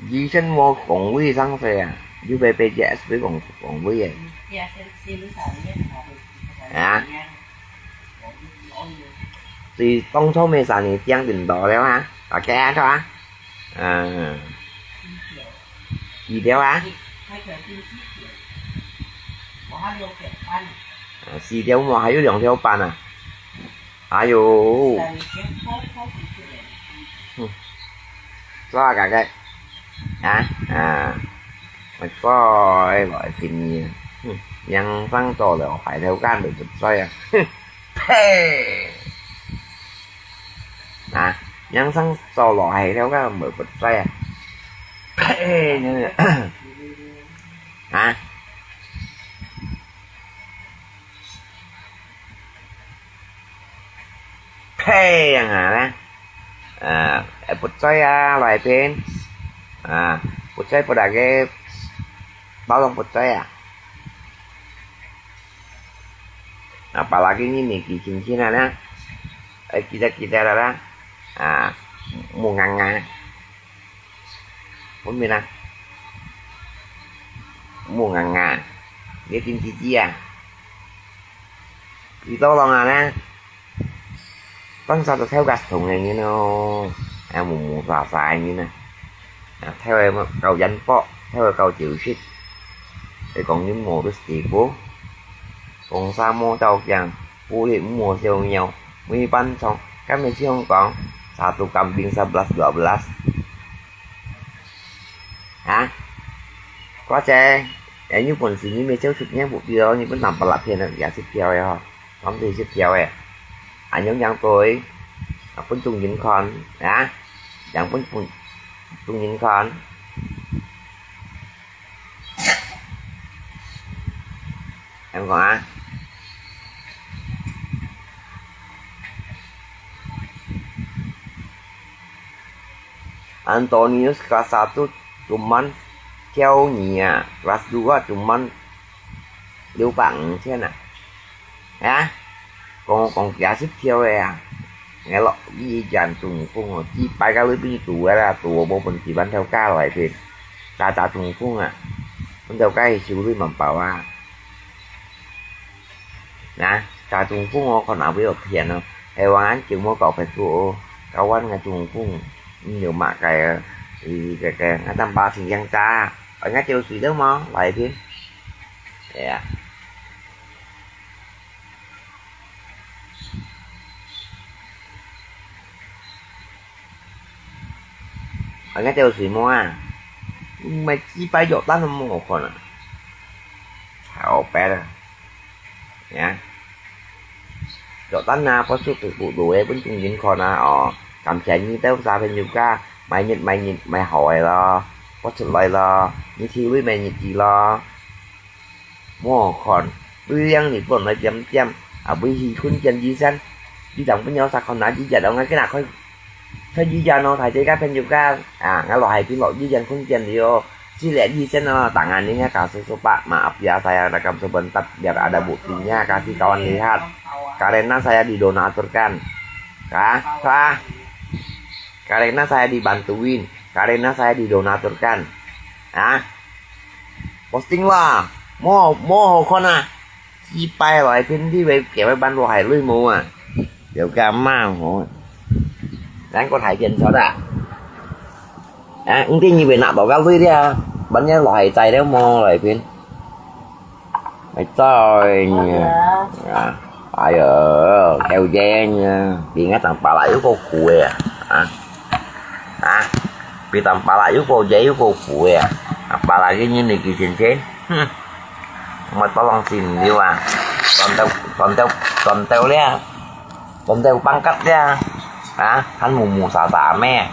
以前無講衛生事啊，又被被這S P講講衛啊。啊？所以當初沒啥你講恁多了啊，OK啊，是吧？嗯，幾條啊？啊，四條嘛，還有兩條半啊。 哎喲，嗯，做下个，啊啊，我過來來尋你，嗯，人生做了壞頭家都不在啊，哼，呸！啊，人生做了壞頭家都不在啊，呸！啊。 呸樣啊啦！啊，不在啊，來賓。啊，不在不那個，包容不在啊。啊，把那個你年紀輕輕啊啦，哎，記得記得了啦。啊，木硬硬。 分明啊，木硬硬，你真知知啊！你到浪啊呢？當時都偷个同个人哦，啊，無無啥啥个人啊，啊，偷个搞煙波，偷个搞酒食，你講你無得死過，講啥無照鏡。 Kulit mu siu-ngiau, mui pancong, kami siung kong, satu kambing sebelas dua belas. Ha? Có chứ, ya như bọn xí như mê chéo sụp nhé bộ kia, như bọn nằm bà lạp hiền, ya xếp theo ya, không thì xếp theo ya. Anh nhớ nhắn tôi, à, phun chung nhìn con, ha? Yang phun, phun chung nhìn con. Em kong ah. Antonius kelas satu cuman kiau nyi ah, kelas dua cuman liu bak ngcian ah. Ya, kong kong kia sip kiau ya. Ngelok yi jan Trung Phong, ci pai ka lui pin tu la tu, bo pun ci ban theo ka lai pin. Ta ta Trung Phong ah, pun theo ka siu lui man pau ah. Nah, ta Trung Phong oh, kon a bui ok hian oh. Ai wang an kiu mo kau phe tu oh, kau wan nga Trung Phong, nhiều mạ cái, cái, cái, nga tam ba sing yang ta. Oi nga kiu sui đâu mo, lai pin. Ya. 啊，該條水毛啊，毋係幾擺約旦都無好看啊。好白啊。呀，約旦啊，發出大幅度个分眾人看啊，哦，感謝你兜儕朋友家，買日買日買好个咯，發出來咯，你體會買日子咯。無好看，對靚日本來點點，啊，會去困見醫生，醫生朋友儕看啊，醫生講，啊，該哪看 所以呀，喏，大自家朋友家，啊，ngalo hai pin lo，醫生空间了，sila醫生喏，tangan niya kasusubak, maaf ya saya ada kamu sebentar, biar ada buktinya, kasih kawan lihat. Karena saya didonaturkan. Kah? Kah? Karena saya dibantuin, karena saya didonaturkan. Ah? Posting lah. Mau, mau hò khon ah. Chi pai lo hai pin đi về kéo cái bán đồ hải lưới mù à. Kéo cái mà hò. Đang có thải tiền sao đã? À, không tin như vậy nạp vào cái lưới đi à. Bán nhá lo hải chạy đéo mò lo hai pin. Mày trời nhỉ. À. Ai ơ, kéo dê nhỉ. Đi ngắt thằng bà lại có khủ à. À. À. Vì thằng bà lại có dê có khủ à. À, bà lại cái như này kỳ trên trên. Hmm. Mà tao lòng tin đi à. Tòn tèo, tòn tèo, tòn tèo lia. Tòn tèo băng cắt lia. Hả? Hán mù mù xà xà mẹ.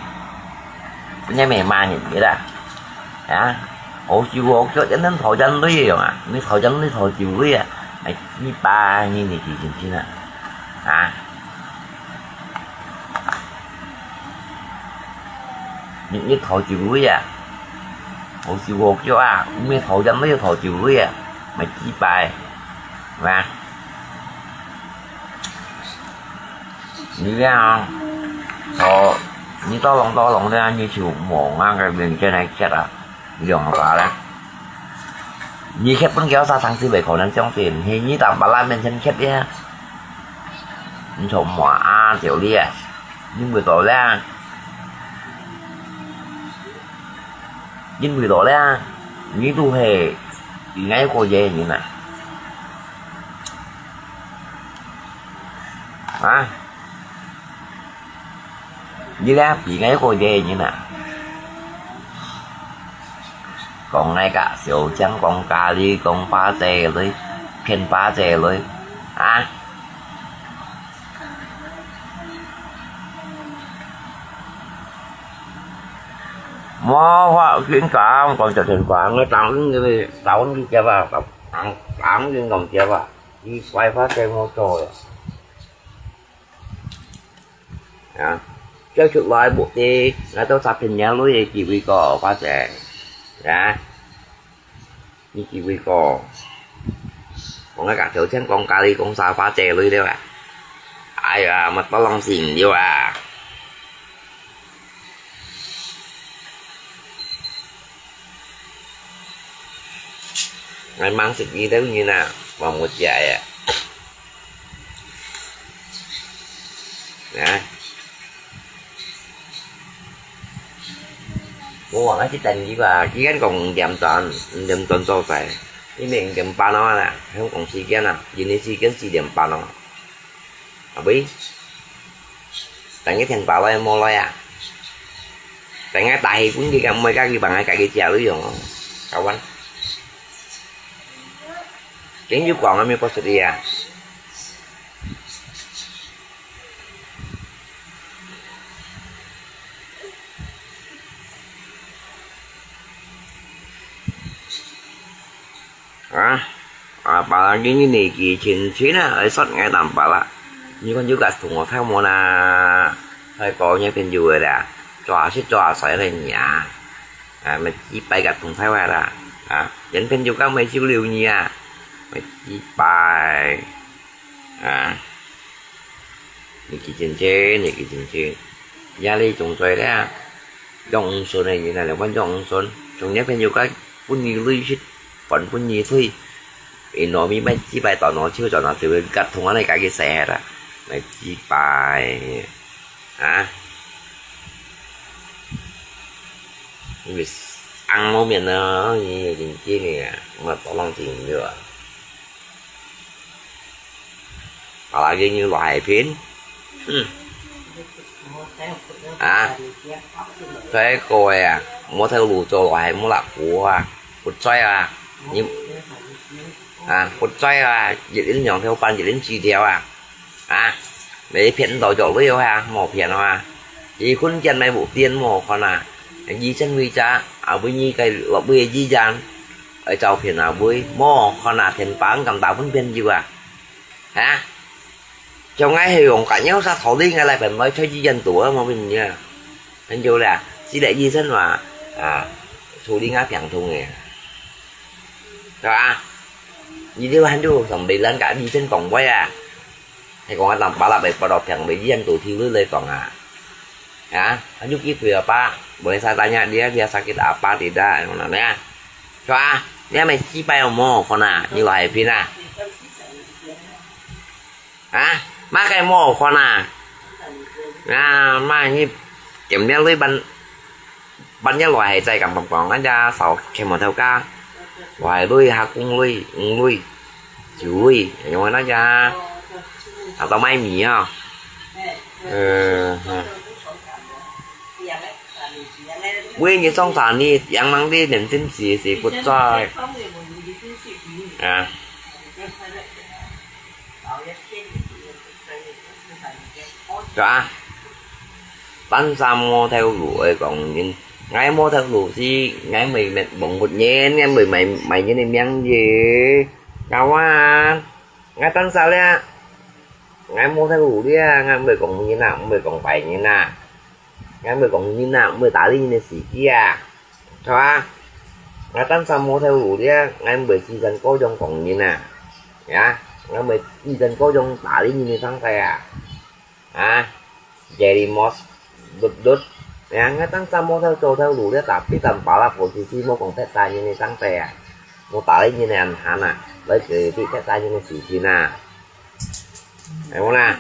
Bữa nay mẹ mà nhìn vậy đó. Hả? Ổ chịu ổ cho cho nên thổi chân lưới rồi mà. Nó thổi chân lưới thổi chịu lưới à. Mày đi ba như này thì chịu chứ nè. Hả? Nyi, nyi thò chịu lui à? Hổ chịu hổ kiêu à? Mẹ thò dăm lấy thò chịu lui à? Mày chi bài. Và. Nyi ra không? Thò, nhi to lòng to lòng ra, nhi chịu mổ ngang cái miền trên này chết à? Dòng phá lắm. Nhi khép bún kéo xa thằng sư bảy khẩu nắng trong tiền, hình như tạm bà lan bên chân khép đi ha. Nhi chồng mỏ a tiểu đi à? Nhi mười tổ ra. Nhi mười tổ ra. Nhi tu hề. Ý ngay cô dễ như nè. Hả? Nhi lẽ bí ngay cô dễ như nè. Kong ngay cả siêu chăng, kong kà li, kong ba tê lui, phiên ba tê lui. Hả? Mò hoa kiến cả, còn trở thành quả, người tao, người tao, người kia vào, tao, tao, người ngầm kia vào, đi quay phát cái mô tô rồi. Hả? Cho chụp lại bộ tê, người tao sắp thành nhà lối, chỉ vì có phát tê. Hả? Nhi kì vì có. Kong ngay cả siêu chăng, kong kà li, kong xa phá chè lui đi à. Ai à, mà tao lòng xỉn đi à. Ngay mang xịt đi đâu như nè, mà một chạy à. Nè. Ủa, cái tên gì bà, cái gắn còn điểm chọn, điểm chọn cho phải. Cái miệng điểm ba nó nè, không còn xì kia nè, giờ này xì kia xì điểm ba nó. À, bí. Tại cái thằng bà lo mua lo à. Tại ngay tại cũng đi cái mua cái gì bằng cái cái chia lưới dùng. Kawan. Chính như quảng nó mới có sự đi à. Hả? À, bà là cái như này kỳ chín chín à, ấy sót ngay tạm bà là. Như con chú gạt thùng ngọt thang mùa nà. Hơi có những phiên dù rồi đã. Cho xích cho xoáy lên nhà. À, mà chỉ bay gạt thùng thái hoài đã. À, những phiên dù các mấy chú liều nhì à. Mà chỉ bay. À. Nị kì chên chên, nị kì chên chên. Yá lê chông choi lê. Yong ung sun nê, yîn nà lê wăn yong ung sun. Chông nê phên yû ká, bún nyi lui chit, pon bún nyi thui. Ê nô mi mai chi bai tò nô chiu chò nô chiu, gât thùng anai ká kì sè hê rà. Mai chi bai. Hả? Nị ang mô miên nơ, nị yê jing chi nị, mà tò lòng jing yua. Pala geng ñu lo hai pin. Hmm. 啊，再過啊，無頭路做來，無落苦啊，不在啊，你啊，不在啊，一零兩條半，一零四條啊，啊，你騙到腳了啊，無騙啊，一分錢買無電無看啊，醫生回家啊，為你个落尾个醫院，愛照片啊，為無看啊，騙幫咁大分騙有啊，啊。 Chồng ai hiểu cả nhau sao thảo đi ngay lại phải nói cho di dân tù á mà mình nha. Anh vô là chỉ đại di dân mà à, số đi ngã phẳng thùng này. Rồi à, như thế anh vô thằng bị lăn cả di dân còn quay à. Hay còn làm bảo là bị bắt đầu phẳng bị di dân tù thiêu lưới lưới còn à. Ya, anjuk ibu ya Pak, boleh saya tanya dia, dia sakit apa tidak, ngono ya. Coba, dia mai cipai mo kona, ni lo hai pin ah. Ha? Makai mo kona. Nah, mai ni, kem dia lui ban, ban dia lo hai zai kam pang pang aja, sao kem mo tau ka. Lo hai lui, ha kung lui, ng lui, jiu lui, yang mana aja. Atau mai mi ah. Ơ, ha. Ui, ñu song sa ni, yang mang đi, nên xin xì xì cút choi. À. Cho à. Tan sa mô theo lũ ơi, còn nhìn. Ngay mô theo lũ thì, ngay mày mệt bóng một nhén, ngay mày mày mày như này miếng gì. Cao an. Ngay tan sa lẹ. Ngay mô theo lũ đi, ngay mày còn nhìn nào, mày còn phải nhìn nào. Ngai mui kong nyin na, mui tali nyin si kia. Chua a. Ngai tan sa mo thai lu dia, ngai mui si san ko yong kong nyin na. Ya, ngai mui si san ko yong tali nyin ni sang sai a. A, jadi mos dut dut. Ya, ngai tan sa mo thai cho thai lu dia, tapi tanpa lah posisi mo kong phet sa nyin ni sang sai a. Mo tali nyin ni an han a. Lai ke ti phet sa nyin ni si kin a. Ai mo na.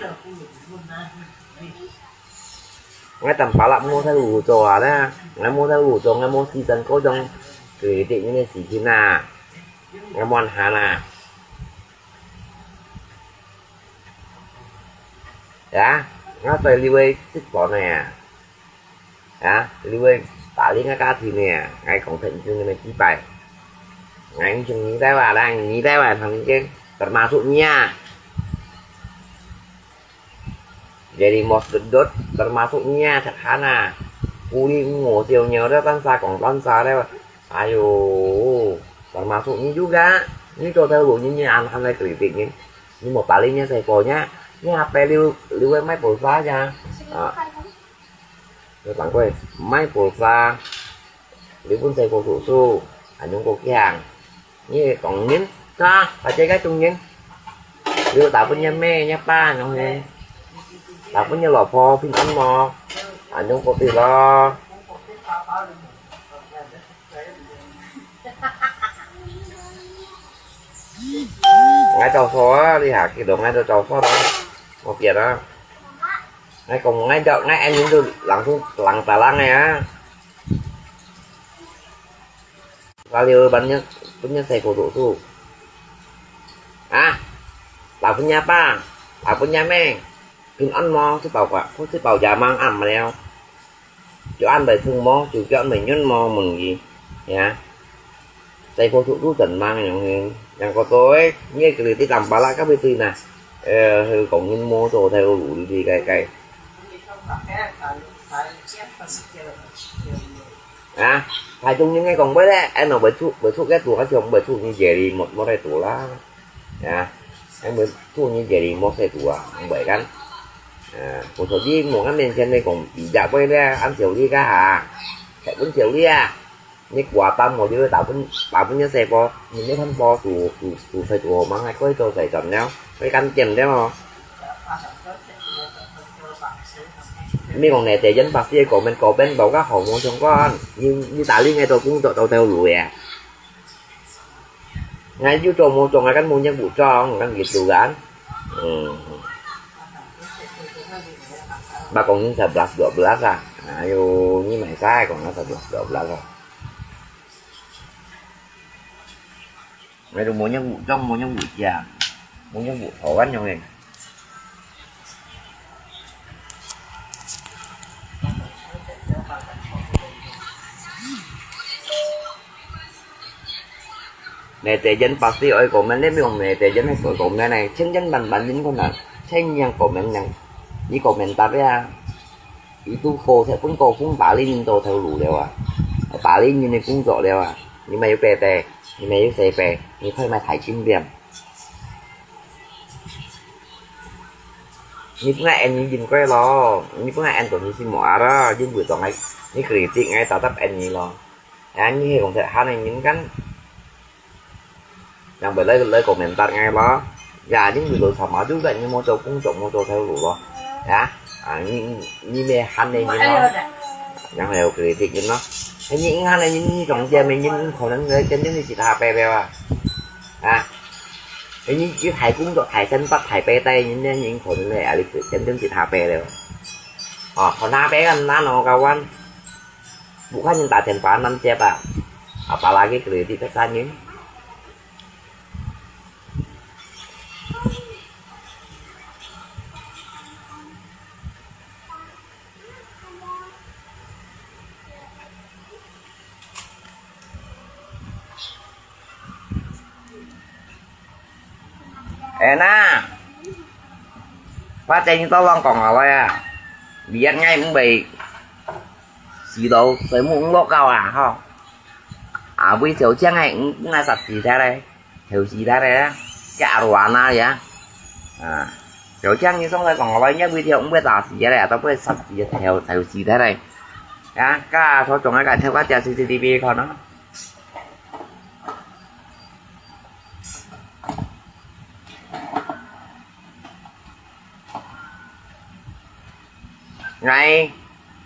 Ngai tanpa lah mo thai lu cho a le, ngai mo thai lu cho, ngai mo si san ko yong kri ti nyin ni si kin a. Ngai mo an han a. Ya, ngai tai liu ai sit ko ne a. Ya, liu ai tali ngai ka thi ne a. Ngai kong phen jing ne ti pai. Ngai jing ni tai wa, dang ni tai wa, thang jing. Termasuk ni a. Jadi mos dut-dut, termasuk ni a, sederhana. Kuli ngo siu nyau dah tan sa kong tan sa dah. Ayo, termasuk ni juga. Ni cho thai lu ni, ni an han lai kritik ni. Ni mo tali ni sai po ni. Ni apa liu, liu mai pulsa ya. A. Liu tang koi, mai pulsa. Liu pun sai po su su. Anyong ko kiang. Ni kong nyin. Sa, pa che kai chung nyin. Liu ta pun ni me, ni pa, nyong he. Ta pun ni lo po, pin an mo. Anyong ko ti lo. Ngai chau so a, li ha ki dong ngai chau so a. Mo pian a. Ngai kong ngai chau, ngai an yin tu lang su, lang ta lang ngai a. Ka liu ban ni, pun ni sai ko tu su. A. Ta pun ni pa, ta pun ni me. Pin an mo, si pau kwa, si pau ya mang am ma liao. Cho ăn bài thương mo, cho cho ăn bài nhún mo mừng gì. Ya. Sai po su tu tần mang yang yang ko toi, nghe cái ti tam pa la ka bi ti na. Ơ, hư kong nyin mo cho thai lu lu ti kai kai. A, thai chung nyin ngai kong bai le, ai no bai thu, bai thu ke tu ka siong bai thu ni jeri mot mot ai tu la. Ya, em bai thu ni jeri mot sai tu a, ang bai kan. A, ko so di mo ngan men chen ne kong bi ja bai le, an siu li ka ha. Thai pun siu li a. Ni kua tam mo di ta pun, ta pun ni sai po, ni ni than po tu, tu, tu sai tu mang ai koi to sai chon neo. Koi kan chen neo. Mi kong ne te yen pa sie ko men ko ben bao ka hong mo chong kon. Ni, ni ta li ngai to kung to to teo lu ya. Ngai yu cho mo chong ngai kan mo nyak bu chong, kan gitu kan. Hmm. Ba kong ni sebelas dua belas ah. Ayo, ni mai sai kong ni sebelas dua belas ah. Ngai tu mo nyak bu chong, mo nyak bu chia. Mo nyak bu thau kan yong en. Mẹ姐人pasti愛comment，你毋用mẹ姐人愛comment呢，千千萬萬人困難，千樣comment呢，你comment答呀，佢都過分過分巴黎人做頭路了啊，巴黎人个工作了啊，你乜有白白，你乜有洗白，你可以買大金表。你本來恁樣應該咯，你本來恁樣你先莫啊啦，因為當係你 kritik，𠊎tetap恁樣咯。 啊，你係講得閒个人kan，yang會來來komentar ngai咯。Ya，因為都sama juga，你無做工作，無做頭路咯。Ya，啊，你你你乜閒个人咯，yang會有kritik人咯。你閒个人，你中間个人，可能佢跟跟你其他白了啊。啊，你你大工作，大生活，大白帶人呢，人可能呢，啊，你跟跟其他白了。哦，可能白个難哦，kawan。 Bukan yang tak ada panan siapa? Apalagi kritik pesanin. Enak. Paceng tolong kong alai ah. Lihat ngai mung bai. Silo, sai mung lo kau ah, ho. Abui siau chiang ai, ngai sat si thai lai. Thèu si thai lai. Ke arwana ya. Ah. Siau chiang ni song sai kong alai nya bui thiau mung bai ta si lai, atau bai sat si thèu thèu si thai lai. Ya, ka so chong ai ka thèu ka tia C C T V kho no. Ngai,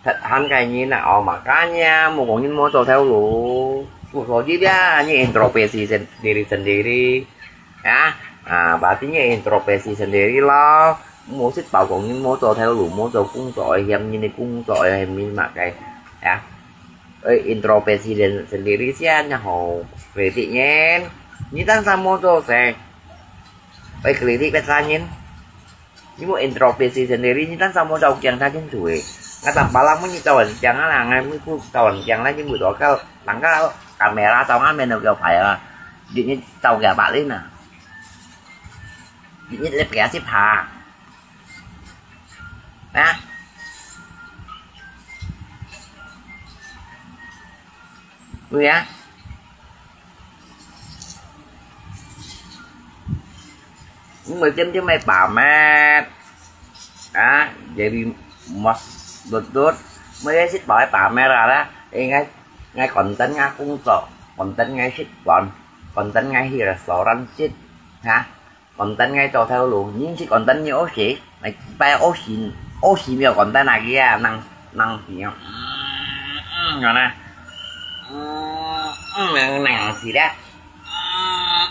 thật hẳn cái nhìn là, oh, makanya, một con nhìn một tàu theo lũ. Một số gì đó, như introspeksi sen-, diri sendiri. Ya, ah, berarti như introspeksi sendiri lah. Một sit bảo con nhìn một tàu theo lũ, một tàu cũng tàu hiểm, nhìn cũng tàu hiểm, nhìn mà cái. Ya. Ơi, introspeksi sen-, sendiri siya, nyaho. Kritik nyen. Ni tan sa một tàu se. Ơi, kritik pet sa nyen. Ni mu introspeksi sendiri, ni tan sa mu tau kiang tha kin tui. Nga tap balang mu ni tau an kiang ala, ngai mu ku tau an kiang la, ni mu tau kal, tang kal kamera tau nga men tau kiau phai ala. Di ni tau kia bak lin na. Di ni lep kia si pha. Na. Mu ya. Mười chấm chấm hai ba mét. Á, jadi mos dut-dut. Mười sit bảo hai ba mét ra đó. Ê, ngai, ngai content ngai cũng tỏ. Content ngai sit còn. Content ngai hi restaurant sit. Hả? Content ngai cho theo luôn. Nhưng sit content như ố xí. Mày bay ố xí. Ố xí mèo content này kia. Năng, năng gì không? Rồi nè. Năng, năng gì đó.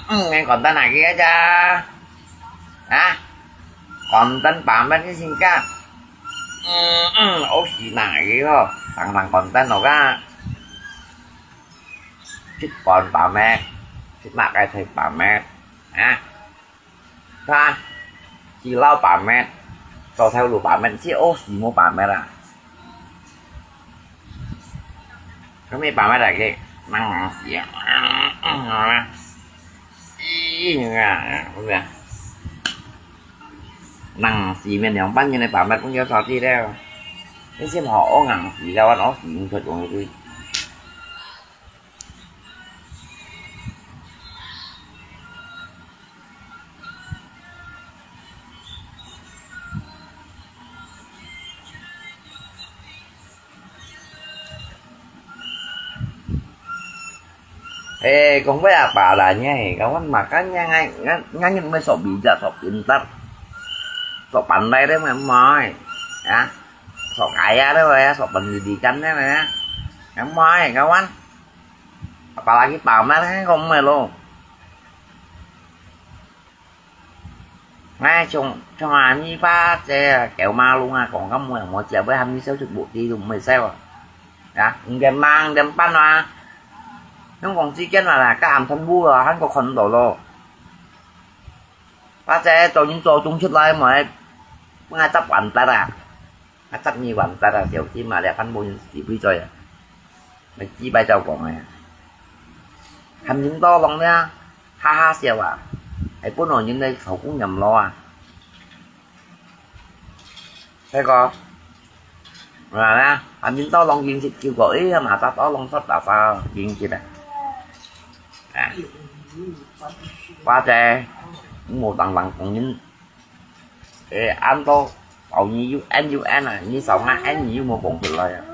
Ư, ư, ngai content nà kia cha. Hả? Content ba mét cái xin ka. Ư, ư, ố xí nà kia hò. Thằng thằng content nó ka. Sit còn ba mét. Sit mạc cái thầy ba mét. Hả? Ka, chỉ lau ba mét. Tàu theo lũ ba mét, chỉ ố xí mua ba mét à. Có mấy ba mét à cái, năng năng xí à. Ý, à, không được. Năng xí miền Nam bán như này ba mét cũng có sao chi đâu. Cái xem họ ố năng xí, đâu ăn ố xí cũng thật cũng được. Eh, kong bai apa lah nyai, kawan makan nyai ngai, ngan, ngan nyut mai sok bijak, sok pintar, sok pandai deh mai, mai. Ya, sok kaya deh mai, sok pendidikan deh mai, ya. Yang mai, kawan. Apalagi pamer kan kong mai lo. Ngai chung, chung a mi pa che kéo ma lung a kong kam mo mo chia bai ham mi sel chuk bu ti lu mai sel. Ya, ngen mang ngen pan a. Nung kong chi ken a la ka am than bu a han ko khon do lo. Pa che to nyin to chung chut lai mai. Ngai tap an ta ra. Ngai tap ni wan ta ra siau chi ma le phan bu nyin si bui choi a. Mai chi bai chau kong a. Ham nyin to long ne. 哈哈笑啊，係本來人个頭姑娘咯啊。大哥，啊，啊，面到浪緊食酒个，哎呀，嘛，到浪煞打沙緊食啊。啊，花姐，你無當當講人，誒，恁多，少你又N又N啊，你少下N你又無講出來啊。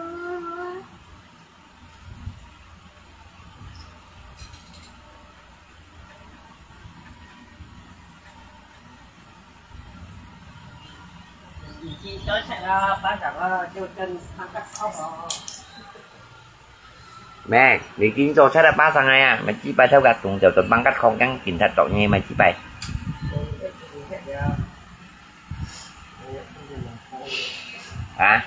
已經收成了，巴掌了，就跟他們說哦。咩，你已經做出來巴掌了呀？咪幾擺偷个動作，就幫个空間警察做嘢，咪幾擺？啊？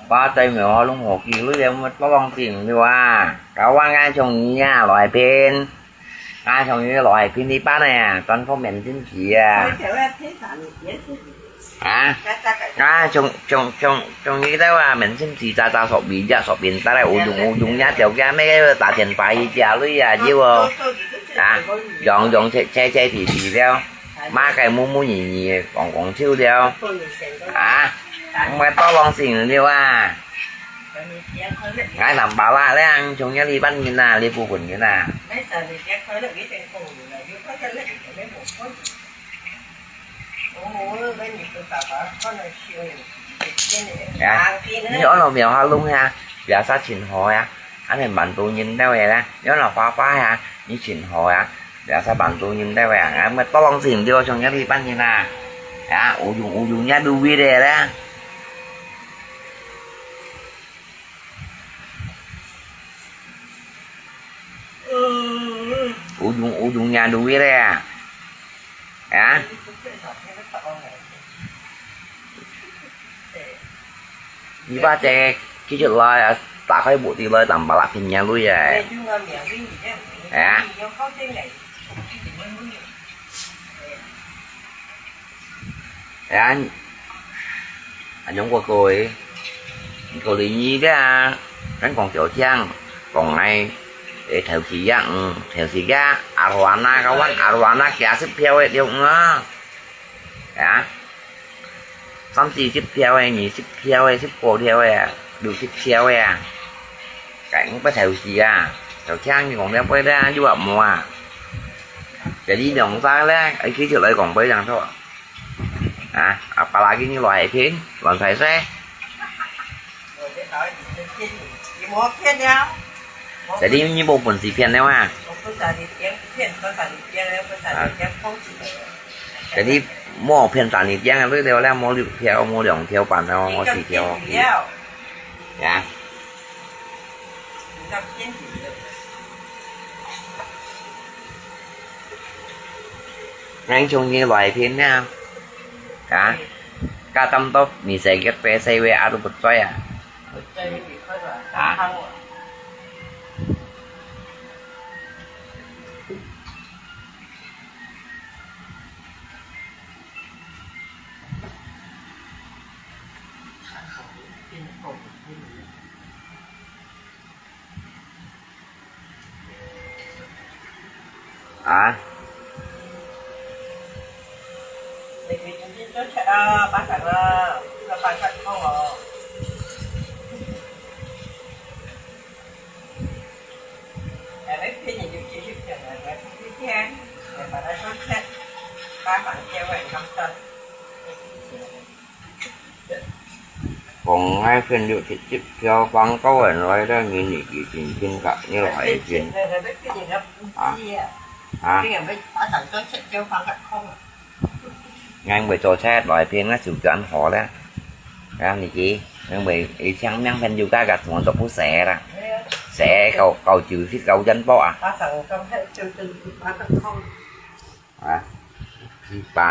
巴仔苗下弄好幾類个，乜多浪費了啊！搞完𠊎像你啊，來騙，𠊎像你來騙你班个啊，專科免薪期啊！啊？啊，像像像像你兜啊，免薪期早早索面只索面，帶來烏中烏中呀，條件咩个打電話去家裡啊，要哦，啊，用用切切切皮皮了。 麼个模模樣樣个講講笑了，啊，毋係多浪費了啊！𠊎南巴拉咧，像這裡班人啊，這部分人啊，啊，你安到苗下弄下，biasa盡好啊，恁樣滿足人兜个啦，你安到花花啊，你盡好啊。 Biasa滿足人兜个啊，啊，乜多浪費了，像這裡班人啊，啊，烏中烏中也都會个啦。烏中烏中也都會个啊，啊。 你把這个寄出來啊，打開目的來，當把那片眼淚啊。哎呀，哎呀，啊，用過過誒，過來你个啊，咱講條件，講來，誒，頭時啊，嗯，頭時啊，阿羅安娜，kawan，阿羅安娜，幾十票誒，對毋啊？ 啊，三四十條个，二十條个，十過條个，六十條个啊。該毋過頭時啊，就聽你講了背啦，又話無啊。這裡兩隻咧，愛繼續來講背上頭。啊，啊，巴拉吉你來片，亂晒晒。 這裡你無本事騙了啊！啊，這裡無騙三日天啊，你了了無六條，無兩條半條，無四條。呀。 𠊎像你來騙啊！啊？Ka tâm tôp，你細个白細位啊都不在啊！啊？啊？講𠊎朋友直接叫放高人來了，你年紀輕輕个，你來騙。啊？啊？𠊎會做賊來騙，𠊎手段好了。啊，你去，因為一向命朋友家家同做不死啦，死高高九十高人報啊。 啊，幾百，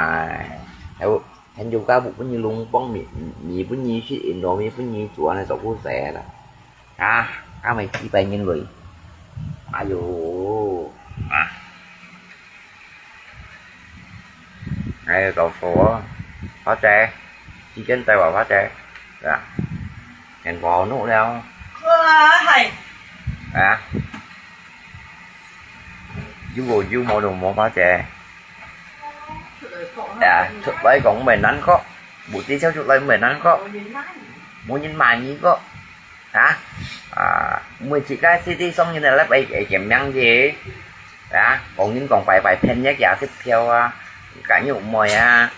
還有，還有家屋分你弄光，米，米分你食，米分你煮，恁樣做不死啦。啊，啊，咪幾百人類。哎喲，啊。哎，到手啊，花姐，時間到啊，花姐。啊，天光好了。哇，嗨。啊？有無有，無就無，花姐。啊，出來講毋係難過，無知就出來毋係難過。無人買你个。啊？啊，每自家世界上人來來來見面个。 啊，講人講拜拜，騙一隻食票啊，割肉糜啊，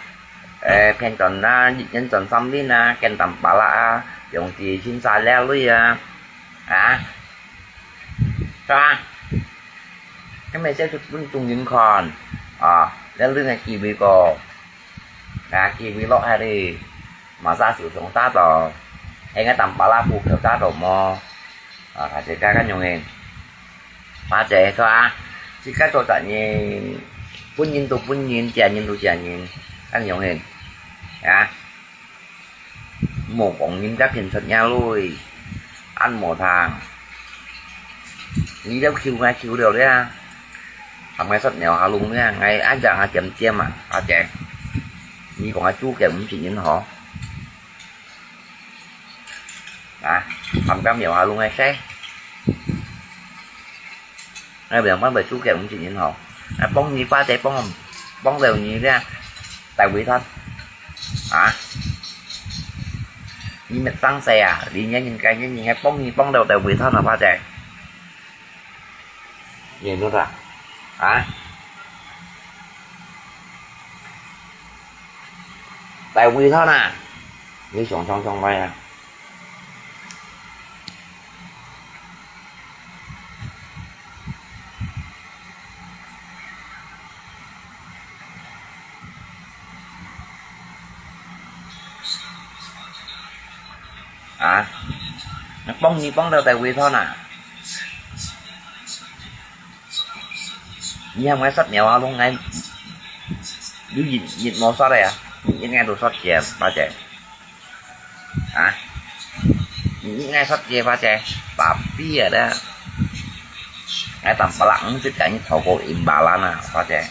誒，騙轉啊，一人轉三輪啊，跟單巴拉啊，用錢先沙掠鐳啊，啊，係吧？今日先出分眾人看，啊，這輪个機會个，啊，機會落下哩，馬上就上大道，應該單巴拉股票大道無？啊，大家看用个。 花姐，係啊，自家做責任，分人就分人，借人就借人，恁樣个，啊，莫講人家騙出若鐳，恁無聽。你了求，𠊎求了了，還𠊎煞貓下籠了，𠊎恁樣還尖尖啊，花姐，你講𠊎主見毋係恁好。 啊，含个貓下籠个事。𠊎兩萬塊租金毋係恁好，啊，幫你花姐幫，幫到你了，大尾湯。啊，你乜生事啊？你年人該年人還幫你幫到大尾湯啊，花姐。 你รู้啊？啊？大胃痛啊？你想想想看啊。啊？幫你幫到大胃痛啊？ 你喊𠊎煞貓下籠，𠊎有一日無煞个啊，一日𠊎都煞个，花姐。啊？一日𠊎煞个，花姐，tapi啊啦。𠊎當巴拉五十个你透過imbalan啊，花姐。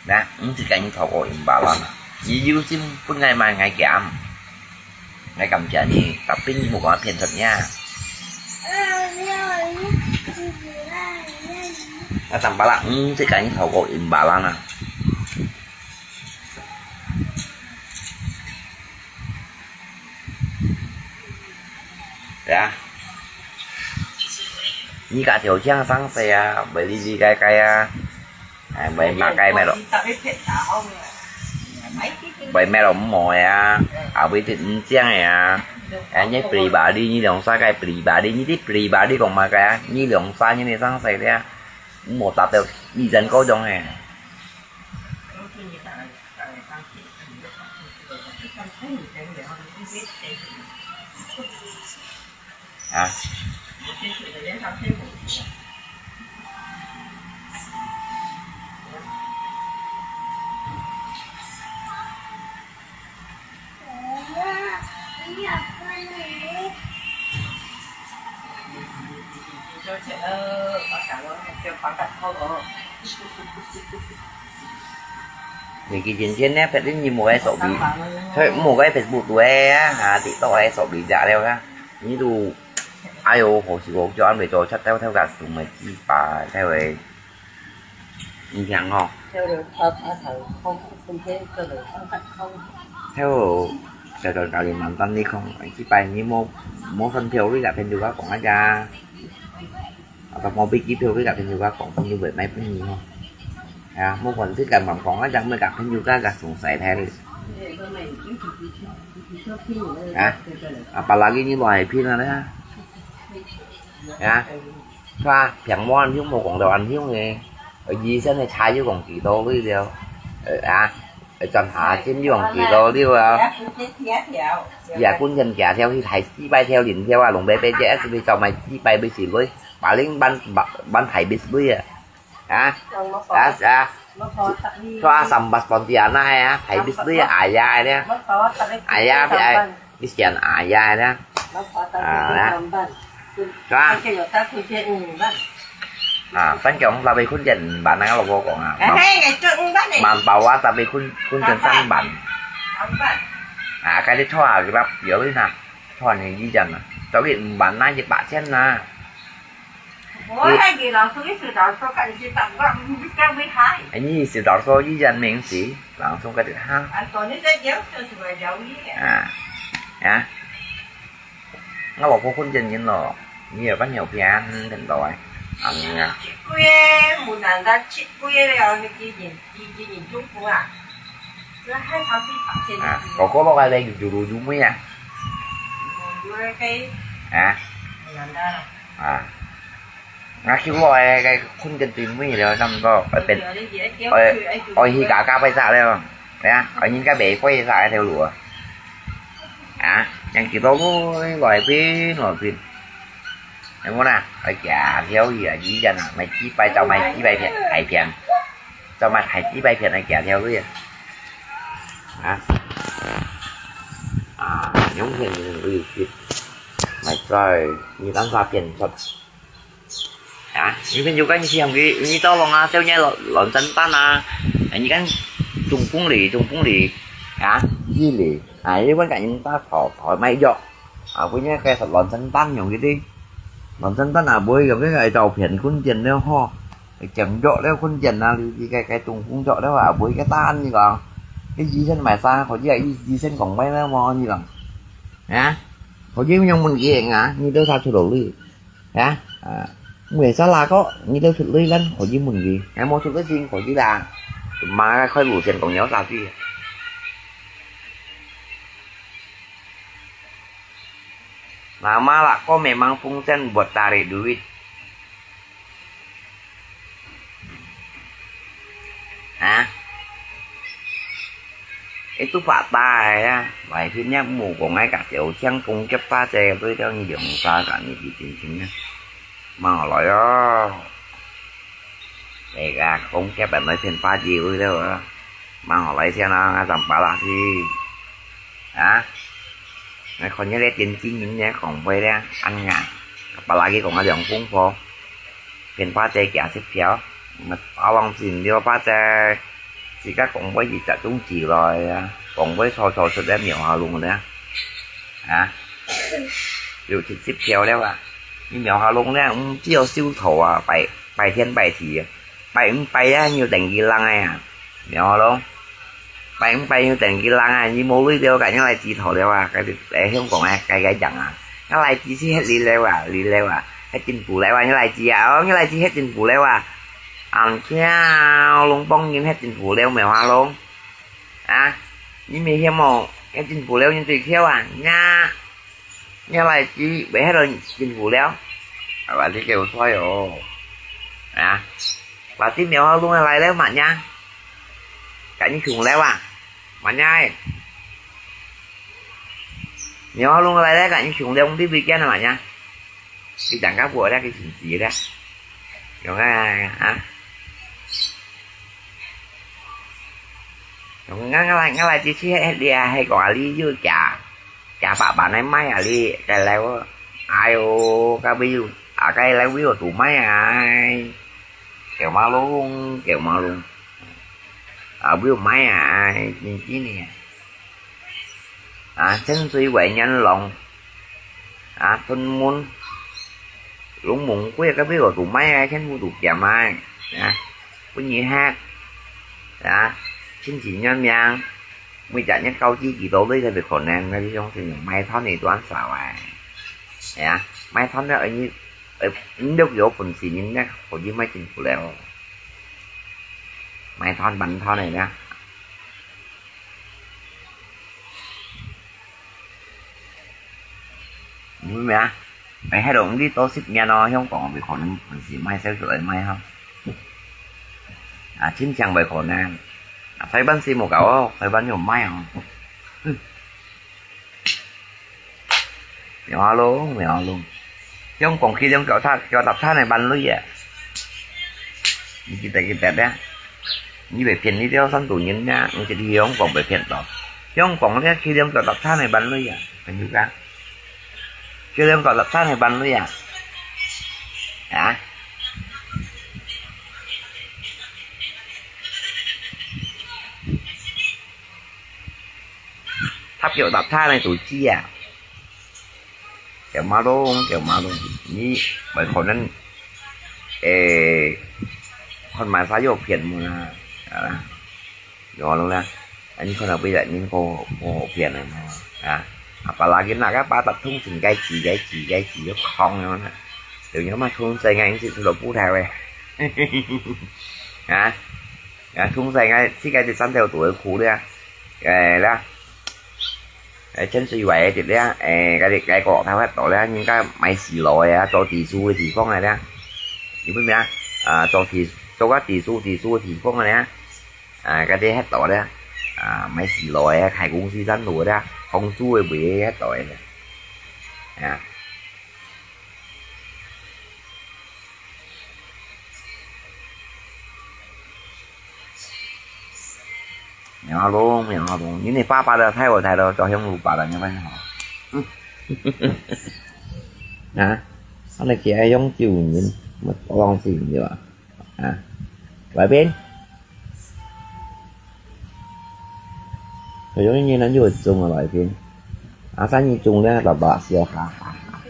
那，毋係講你透過imbalan啊，你有心分𠊎買𠊎減，𠊎感謝你，tapi你莫講騙出你啊。那當巴拉，毋係講你透過imbalan啊。 對啊。你家小強生事啊，會哩哩該該啊，哎，會麼个咩咯？會咩咯，毋好个啊，啊，會得毋正个啊，哎，你pribadi，你兩儕个pribadi，你的pribadi講麼个啊？你兩儕人个生事了啊，無達到意見溝通个。 啊。 你去前前呢，別人你無愛手機，佢無愛Facebook對啊，哈，TikTok愛手機假了啊，你都，哎喲，好時候就安排做出偷偷个送个幾百，才會。 你聽吼。Theo小張教練問你講，這擺你無，無分票，你甲朋友甲講啊呀。啊，無飛機票，你甲朋友甲講，朋友會買分你吼。啊，無分你甲問講啊，樣會甲朋友甲甲送晒忒哩。啊，啊，apalagi你無愛拼啊咧。啊。 係啊，平安又無講到恁樣个，醫生个差又講幾多位了，呃啊，呃，轉下先又講幾多了啊。也本身幾條去睇幾百條人條啊，龍伯伯姐，S V走買幾百位是鐳，paling ban ban ban hai bis鐳啊，啊，啊啊，係啊，sambas Pontianak啊，hai bis鐳啊，ayah啊，ayah，ayah。 你選啊呀啦，啊啦，係吧？啊，反正tapi kun jen五萬啊，老婆講啊，滿，滿包啊，tapi kun kun jen三萬。啊，該你拖啊，佢話有人啊，拖你一人啊，做佢五萬啊，一百千啊。我還給老師一直老師，感覺到我不知道為啥。哎，你是老師一人名字，老師个的哈。啊，昨天在讲，就是我了解。啊，啊。 我老婆婚前人咯，你也捌有病，等到哎，啊，你啊，七个月，無難得七个月了，你今年，你今年中風啊，這還超過八千啊，哥哥落來咧，有有有有妹啊，有个，啊，無難得啦。啊。 𠊎睭落个，个困緊對尾了，差毋多，愛變，愛，愛去加加拜煞了，係啊，愛人家買拜煞該條路啊。啊，人幾多路來變來變。有無啦？愛行條路啊，以前啊，買幾擺就買幾擺片，大片，就買大幾擺片來行條路啊。啊，啊，用片就係買在，你當啥片出？ 啊，你朋友跟你講佢，你到弄啊，少年亂，亂真單啊，啊，你看中風哩，中風哩，啊，係哩，啊，你問佢人打頭，頭賣藥，啊，不然該亂真單用佢啲，亂真單啊，毋會用該個照片困緊了吼，講藥了困緊啊，你，你該，該中風藥了啊，毋會該單你講，該醫生買啥，或者醫，醫生講咩了無，你講，啊，或者用問佢啊，你都啥出路哩？ 啊，啊，每儕哪個，你都出鐳啦，可以問佢，𠊎無出鐳先可以啦。Cuma開路線講有啥事？Nama lah ko memang fungsian buat tarik duit. 啊？Itu fakta啊，外邊也無講愛甲條像公雞巴仔，對了你兩儕甲你去聽聽啊。望落來哦。哎呀，公雞巴仔騙巴仔對了啊。望落來先啊，𠊎上巴拉去。啊？ 𠊎看你這電視人呢，講話呢，恁樣，apalagi講啊兩公婆，騙巴姐寄支票，𠊎打橫轉了巴姐，自家講話一隻種子來啊，講話錯錯出來廟下弄呢，啊，有一支票了啊，你廟下弄呢，毋知有收頭啊，拜，拜天拜地啊。 拜五拜啊，你有等佢冷个啊，明白咯？拜五拜你有等佢冷啊，你無鐳了，該你來指頭了啊，該，該香港个，該，該樣啊，𠊎來指是歇你了啊，你了啊，歇政府了啊，你來指啊，哦，你來指歇政府了啊，恁巧，弄幫人歇政府了，明白咯？啊，你沒嫌無？歇政府了，你最巧啊，呀！ 你來指，袂歇到政府了。啊，話你叫衰哦。啊，話你廟口弄來了嘛呀？該你窮了啊？嘛呀誒？廟口弄來了，該你窮了，你袂見了嘛呀？你等下我那個信息了。用啊，啊。用啊，我來，我來，這次迄，你啊，迄個啊，你又假。 Cak Pak Banai mai ali, kai leu. Ayo, ka biu, a kai leu biu tu mai ai. Keu malung, keu malung. A biu mai ai, ni kini. A, chen sui wai nyan long. A, tun mun. Lung mung kui ka biu tu mai ai, chen mu tu kia mai. A, pun yi hat. A, chen si nyan miang. 每隻月交幾幾多鐳，佢就可能，該就像是賣炭个段少哎。哎呀，賣炭个，你，呃，你都有本事，人家可以賣政府了。賣炭、搬炭个呢。 你明白啊？哎，迄種你到十年咯，香港未可能毋係賣銷出來賣吼。啊，真正未可能。啊，台灣是無搞哦，台灣有賣哦。嗯。苗阿龍，苗阿龍。香港佢兩腳踏，腳踏攤个萬類啊。你記得記得咧？你被騙你條山度人呀，你就去香港被騙到。香港咧，佢兩腳踏攤个萬類啊，朋友家。 佢兩個立山係辦理啊？啊？腳踏他呢，都知啊。腳馬龍，腳馬龍，你，不可能，誒，看馬上又騙我啦，啊，有了啦，你看到不要人好，好騙人哦，啊，apalagi那个八达通情该急，该急，该急，又狂了呢，有人嘛通在该，你是出了不太喂，啊，啊，通在该，这个第三条路的苦的，哎啦。 誒，真水位个咧，誒，該啲，該个頭發到咧，人家買西羅个啊，做地主个地方个咧，你明白啊？啊，做地，做个地主，地主个地方个咧，啊，該啲迄度咧，啊，買西羅个，開公司站路个咧，房租个位个迄度个咧，啊。 苗龙，苗龙，你那爸爸的太我太了，照样路爸爸，你看好。啊，那个还用救人，我忘记你了啊。外边，我有一年呢就会中啊，外边。啊，三年中呢，爸爸笑，哈哈哈。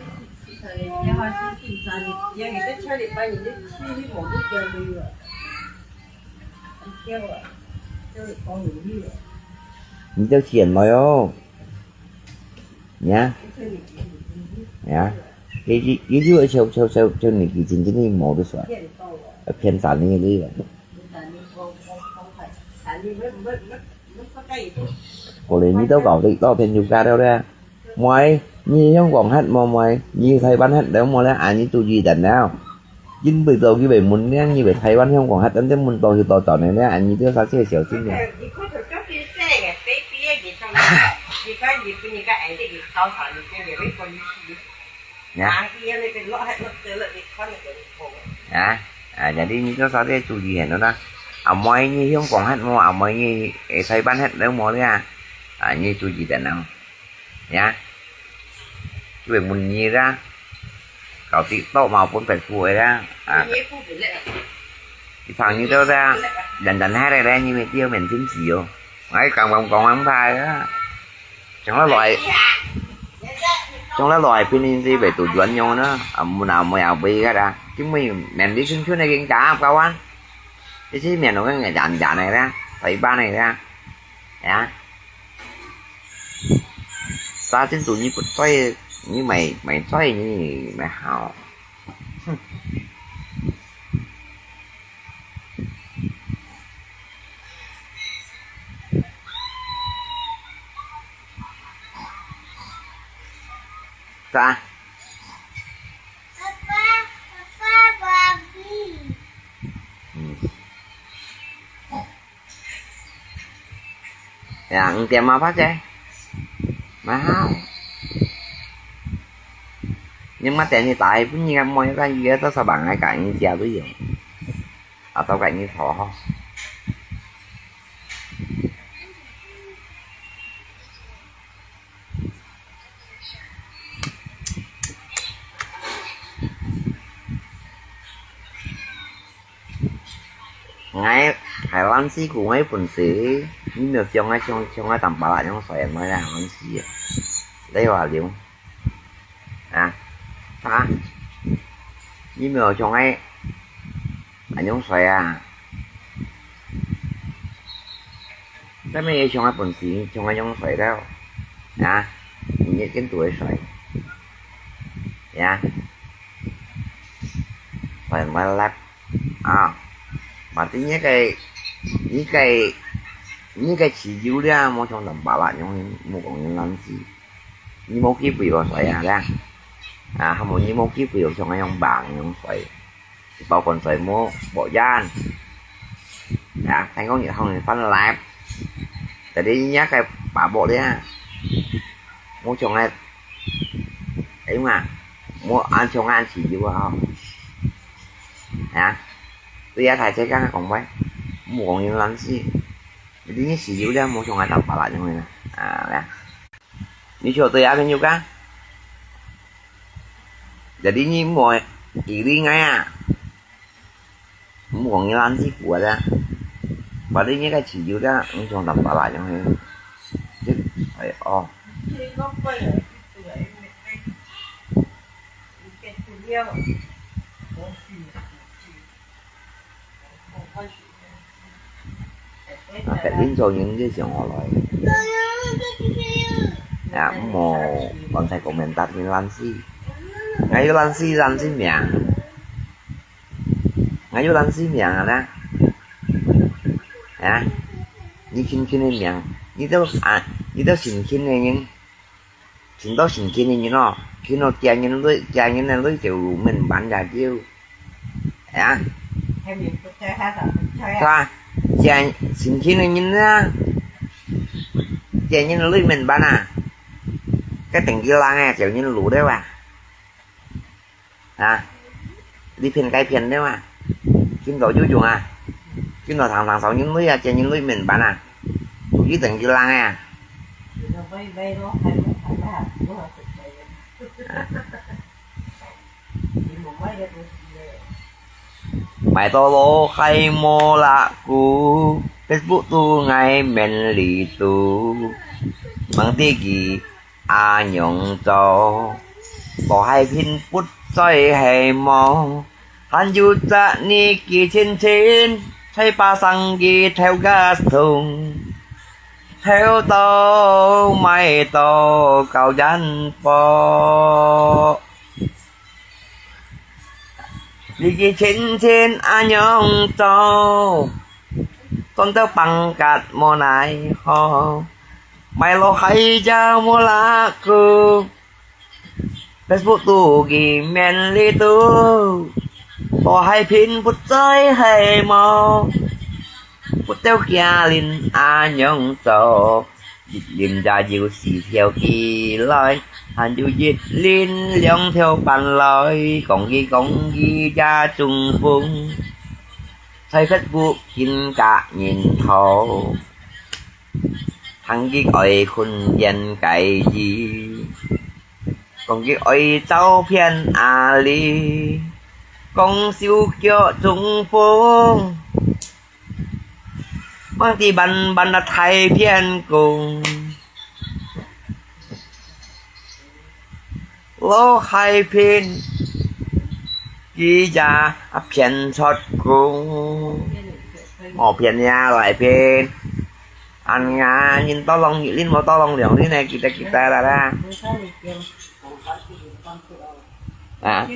你就钱来哦，呀，呀，你，你，你就笑，笑，笑，笑你几斤斤你冇得算，骗三年个了。过来你都搞得到骗人家了嘞。 妹，你香港客無妹？你台灣客了無咧？啊，你注意點了。因為到佢會問咧，你會台灣香港客，等等問到去到到呢咧，啊，你都要小心點。呀，啊，jadi你都稍微注意下啦。啊，妹，你香港客無？啊，妹，你，誒，台灣客了無咧？啊，你注意點了。 呀，佢會問你啦，搞TikTok嘛，分別付个啦，啊。你朋友都啦，人人還來咧，你咪表面真是哦，哎，講講講講派啊，從來來，從來來，平時會做專用呢，啊，問啊，問啊，問个啦，因為面對圈圈个人家，kawan，一直面對个人人个啦，台灣个啦，呀。 Sa chính chủ như bật xoay, như mày, mày xoay như mày hào. Sa? Papa, Papa, Barbie. Hmm. Ya, ang tiyan mapacay. Mahal. Nhưng mà tiền thì tại pun như mua cái gì đó sao bạn ai cãi như chia với gì. Ở tao cãi như thỏ không. Ngai Thái Lan si ku ngai pun si, ni mèo kiong ngai chong chong ngai tam pala nyong soi ngai Thái Lan si. Đây là liu. À, hả? Ni mèo chong ngai, à, nyong soi à. Tại mèo chong ngai pun si, chong ngai nyong soi đâu. À, ni kiến tuổi soi. Ya. Phải mà lặp. À. Mà tí nhớ cái, nhớ cái, nhớ cái chỉ dụ đi à, mua trong tầm bảo bạn nhung, mua cũng như lắm gì. Như mua cái quỷ vào xoay à, đi à. À, không mua như mua cái quỷ vào trong cái trong bảng nhung xoay. Bảo còn xoay mua bộ gian. À, thành công như không thì phân lặp. Tại đi nhớ cái bảo bộ đi à. Mua trong này. Ấy mà. Mua ăn trong ăn chỉ dụ à. Hả? Tôi giá thầy sẽ cắt còn mấy. Mua còn như lắm gì. Đi như chỉ dụ đi mua trong này tao bảo lại cho người nè. À, đi. Ni cho tôi ăn bao nhiêu cá? Jadi ni mua iri ngai à. Mua ngi lan si kuat à. Pada ni cái chỉ dụ đó, ông chồng tầm bảo lại cho người. Chứ 哎哦。啊，別人做人你想好來。啊，毋好亂在comment，你懶尸。𠊎有懶尸，懶尸命。𠊎有懶尸命啊啦。啊，你輕輕个命，你都啊，你都輕輕个人。 尋到成功个人哦，尋到借人鐳，借人个鐳就免辦也就，啊，係吧？借成功个人啊，借人个鐳免辦啊，該等佢人啊，就人路了啊。 啊，你騙該騙了啊，今朝有用啊，今朝常常少人鐳啊，借人鐳免辦啊，都一等佢人啊。啊。買到老蟹無啦，故，Facebook都愛免理都，吂知佢 阿娘做，老蟹片不在係無，還有隻你記清清，在巴生佢頭个痛，頭到買到高人報。你記清清阿娘做，賺到放假無奈何。 買老蟹也無啦，故，Facebook都佢免理都，老蟹片不在係無，不到家人阿娘做，一輪也有四條魚來，還有一輪兩條半來，講佢講佢也中風，在Facebook見个人頭。 喊佢愛睏邊个椅，講佢愛走遍阿里，講手腳中風，吂知慢慢啊大片工。老蟹片，佢也騙出工。無騙呀，老蟹片。恁樣，人多浪一輪，無多浪兩輪呢，kita-kita啦啦。啊？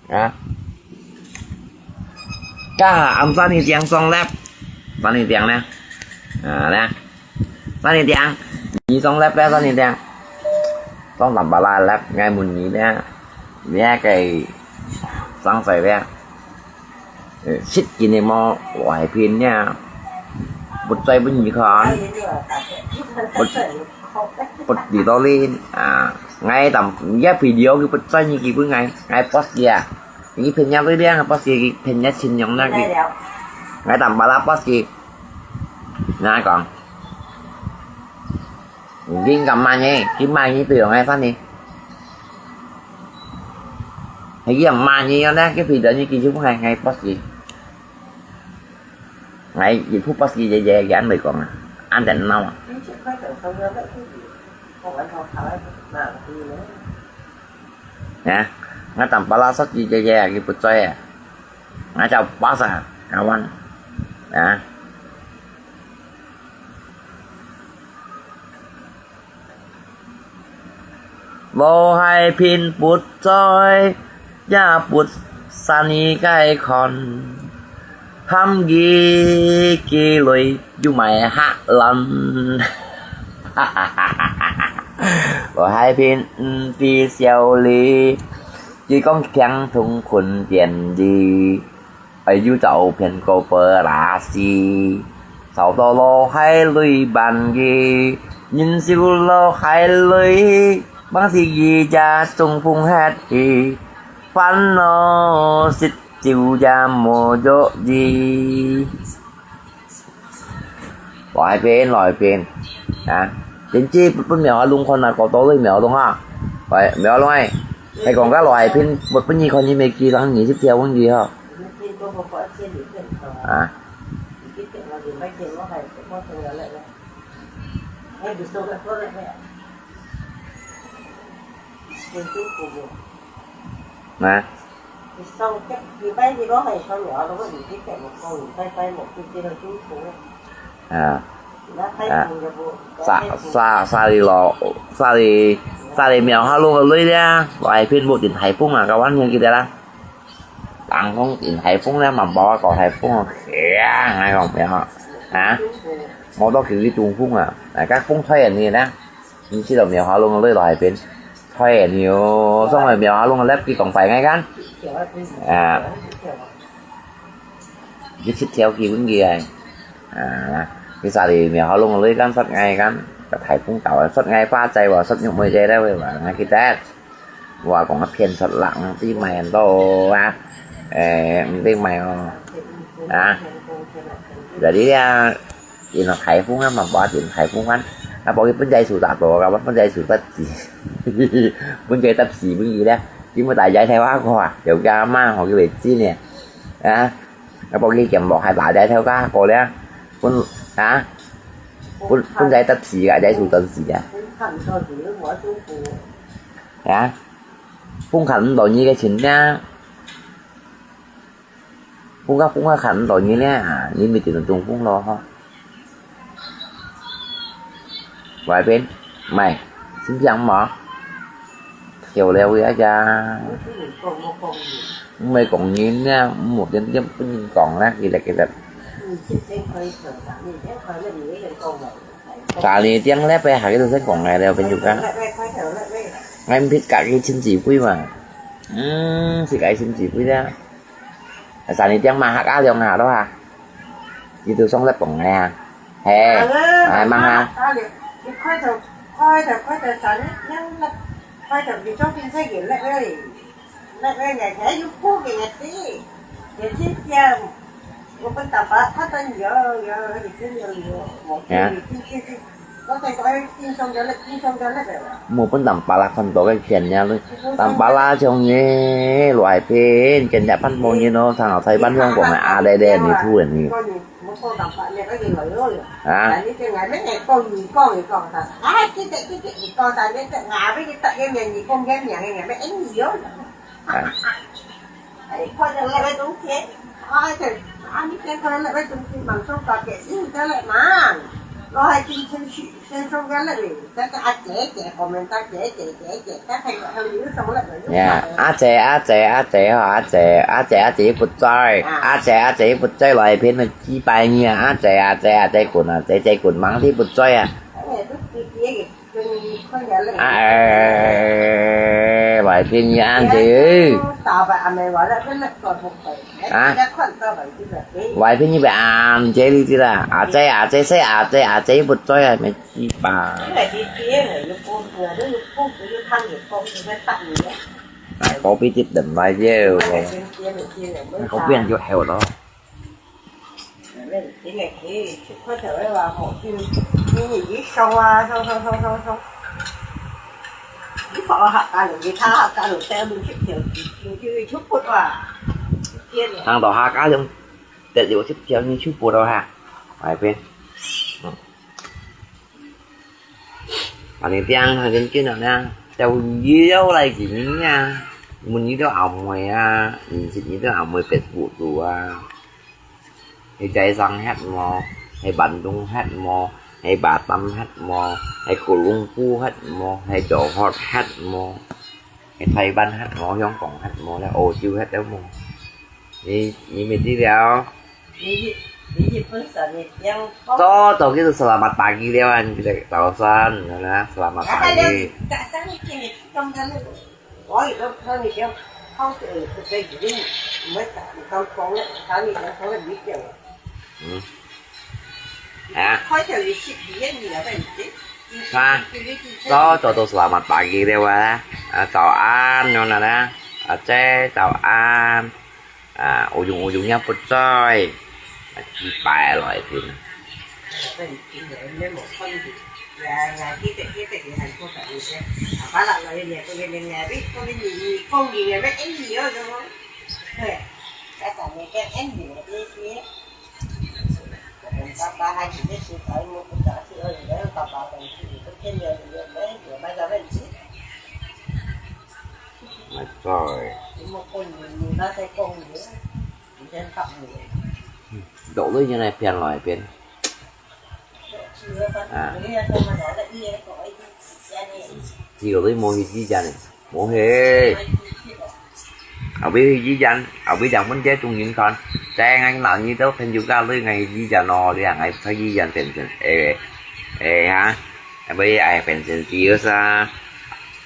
啊。Ka, am Sunny Tiang song lap. Sunny Tiang nè. À, nè. Sunny Tiang. Nhi song lap nè, Sunny Tiang. Song tắm bá la lap, ngai mun nhi nè. Nè cái sáng sớm nè. Ờ, sít kì nè mò, hoài phiền nè. Bút chay bút nhi khon. Bút, bút đi đó lên. À, ngai tắm, ya video kì bút chay nhi kì bút ngai. Ngai post kìa. Ngi phen nyat tui liang, pas ki phen nyat chin yong na ki. Ngai tam bala pas ki. Ngai kong. Ging kam ma nyi, ki ma nyi tui yong ngai san ni. Hai ki ma nyi yong na, ki phi da nyi ki chu ngai, ngai pas ki. Ngai ki phu pas ki ye ye, ki an bai kong a. An den nau a. Nè, ngai tam bala sat ki ye ye, ki phu choi a. Ngai chau pas a, kawan. Nè. Lo hai phin put choi, ya put san i kai khon. Ham gi ki lui yu mai ha lon. Lo hai phin ti siau li, ki kong tiang thung khun tian di. Ai yu chau phian ko pơ la si. Sau to lo hai lui ban gi. Nhin siu lo hai lui. Bang si gi ja chung phung het hi. Phan no sit chiu ja mo jo ji. Lo hai phiên, lo hai phiên. Hả? Chính chi bút bút mèo lung khôn là có tố lui mèo lung ha. Vậy mèo lung ai. Hay còn các lo hai phiên bút bút nhi khôn như mèo kia tăng nhị tiếp theo cũng gì ha. À. 你去點了，你買點我還我朋友來了。啊？啊。啊。沙，沙里咯，沙里，沙里廟下路个鐳咧，外片無停颱風啊，各位還記得啦？ 當風，停颱風咧，嘛無啊，搞颱風啊，強啊，講咩吼？啊？無到佢去中風啊，啊，該風吹人呢啦，你知道廟下路个鐳落海邊，吹人呢哦，上來廟下路个鐳佢當快个kan，啊，佢七條佢分佢啊，啊，佢沙里廟下路个鐳kan，煞𠊎kan，个颱風到啊，煞𠊎花仔哇，煞玉妹仔咧，哇，𠊎記得。 話講啊，騙出來，毋知買很多啊，誒，毋知買哦，啊，jadi啊，因為颱風啊嘛，無要緊颱風啊，啊，無佢分仔樹打到，啊，分仔樹得死，分仔得死分佢咧，佢冇大仔睇話過啊，有个阿媽學佢會知呢，啊，啊，無佢見落係大仔睇話過咧，分，啊，分，分仔得死啊，仔樹得死啊。 啊，風看毋到你个親娘，風啊風啊看毋到你咧，你咪只能中風咯吼。外邊，毋係，新疆無？跳了位啊呀，毋係講人咧，毋好點點分人講咧，其實其實。 Tadi tiang lep eh, hari tu saya kong ngai leo penjuk ka. Ngai mpit ka ki chin chi pui ma. Hmm, si kai chin chi pui da. Sani tiang ma hak a liong ha lo ha. Itu song lep kong ngai ha. He, ai mang ha. 呀。無分當巴拉看到个片呀，當巴拉像呢，來片，今日半半日咯，上好在半半講啊，啊，來來，你突然呢。啊？啊。 呀，阿姐，阿姐，阿姐吼，阿姐，阿姐，阿姐不在，阿姐，阿姐不在，來片个幾百年啊，阿姐，阿姐，阿姐滾啊，姐姐滾，忙地不在啊。啊，哎，外片个阿姐，啊？外片个阿姐，你知啦？阿姐，阿姐，細阿姐，阿姐不在啊， 一把。哎，kopi tiếp đỉnh vai deu. Kopi ăn vô heo đó. Hàng đó ha cá lồng, hàng đó ha cá lồng, tết vô xếp theo như chú bố đâu ha. Ai biết. Anh đi tiang hàng chân chân nào nè, cháu dì đâu lại gì nha. Mình như đó ảo mày à, mình chỉ như đó ảo mày pet bụ tù à. Hay Đài Giang hết mò, hay Bản Đông hết mò, hay Bà Tâm hết mò, hay Kuala Lumpur hết mò, hay Johor hết mò, hay Thái Văn hết mò, Hồng Kông hết mò, hay Âu Châu hết đâu mò. Ni, ni mesti dia. Ni, ni pun sani yang. Todo, todo kita selamat pagi dia kan, kita tahu san, na, selamat pagi. Hmm. Ah. Ha. Todo, todo selamat pagi dia wah. Ah, 早安 nyo na na. Aceh, 早安. 啊，有用有用也不在，啊，幾擺來聽。爸爸還是你是在我不打气而已，爸爸很气，不见了，你也没有买到问题。 哎，對。落雨現在變來變。啊。這個都無去醫院呢，無去。後尾去醫院，後尾兩分鐘中人看，在𠊎拿你到朋友家裡，𠊎去醫院咯，你啊，𠊎在醫院變成，誒，誒哈，後尾哎變成第二啥，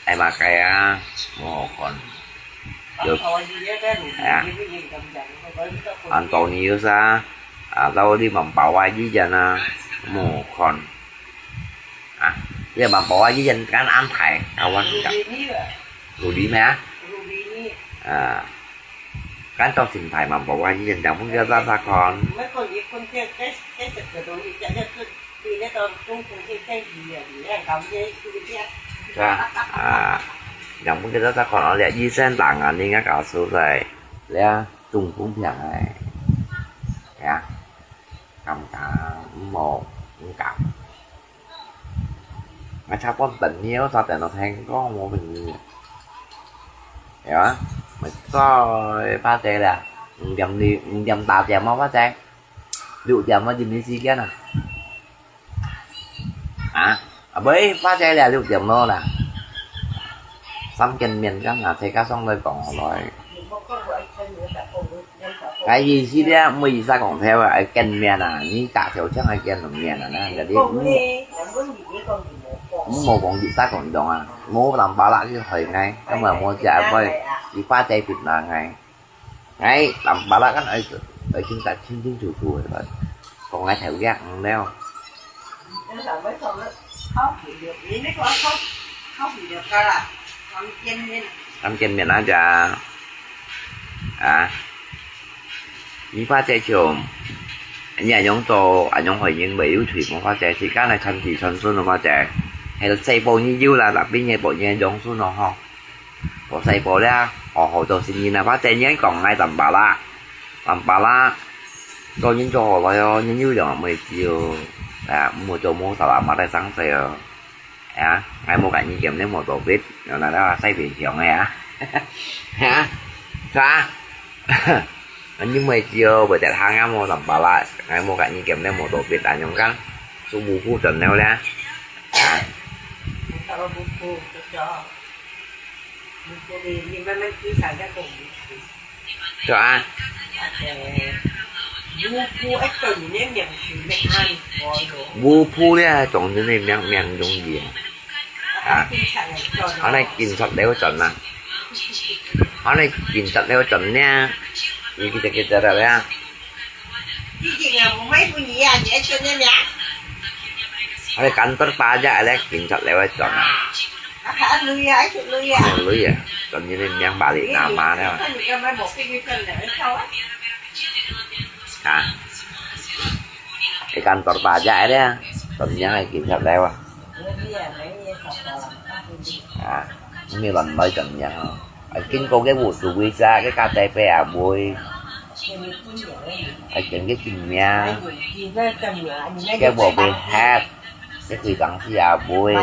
哎嘛該啊，無好看。 有，啊，恁多年有啥？啊，到你萬寶啊醫院啊，無看。啊，你萬寶啊醫院敢安排，啊，我講。有理咩啊？啊，敢到新派萬寶啊醫院，兩分鐘打打看。是啊，啊，兩分鐘打打看，哦，這醫生打啊，你看告訴在，這中風病哎，呀，感覺無，毋敢。啊，差不多等你，我早點到聽講無病人，係啊，咪再發仔啦，五點你，五點打點啊，發仔。 六點啊，就沒時間啊。啊，啊，喂，發仔了，六點咯啦。三見面，剛拿車加上來講好來。哎，意思咧，每一下講車啊，愛見面啊，你打條槍愛見面啊，那个你，嗯，嗯，無講一下講動啊，無人巴拉去害𠊎，根本無食會，你發仔別拿𠊎。 哎，南巴拉kan ai, ai清tak清清楚楚个，講𠊎頭額毋了。三見面啊，啊，你發仔就，你恁樣做，恁樣回應，會有退步發仔，自家來傳子傳孫个發仔，還有細胞你有啦，tapi你無你樣孫咯吼。 做細胞咧，好好做生意啦，發仔你講𠊎南巴拉，南巴拉，做人做好來哦，人有兩妹子哦，啊，毋好做無啥啦，莫來生事哦，啊，𠊎無甲你見你無做別，原來啦，西北腔个啊，啊，是吧？你妹子哦，會得行啊，無南巴拉，𠊎無甲你見你無做別，恁樣講，舒服服轉了咧，啊。 對啊。烏布咧，當然你命命容易啊。啊，安尼警察了轉啊，安尼警察了轉呢，你記得記得了呀。 你kantor pajak咧，警察了轉啊。有鐳啊，轉你个名balik nama了。啊，你kantor pajak咧，轉名个警察了啊。啊，你亂來轉名哦。 啊，經過个wudu位啊，个家底背也會，啊，經過金名，个無會黑，个規檔時也會，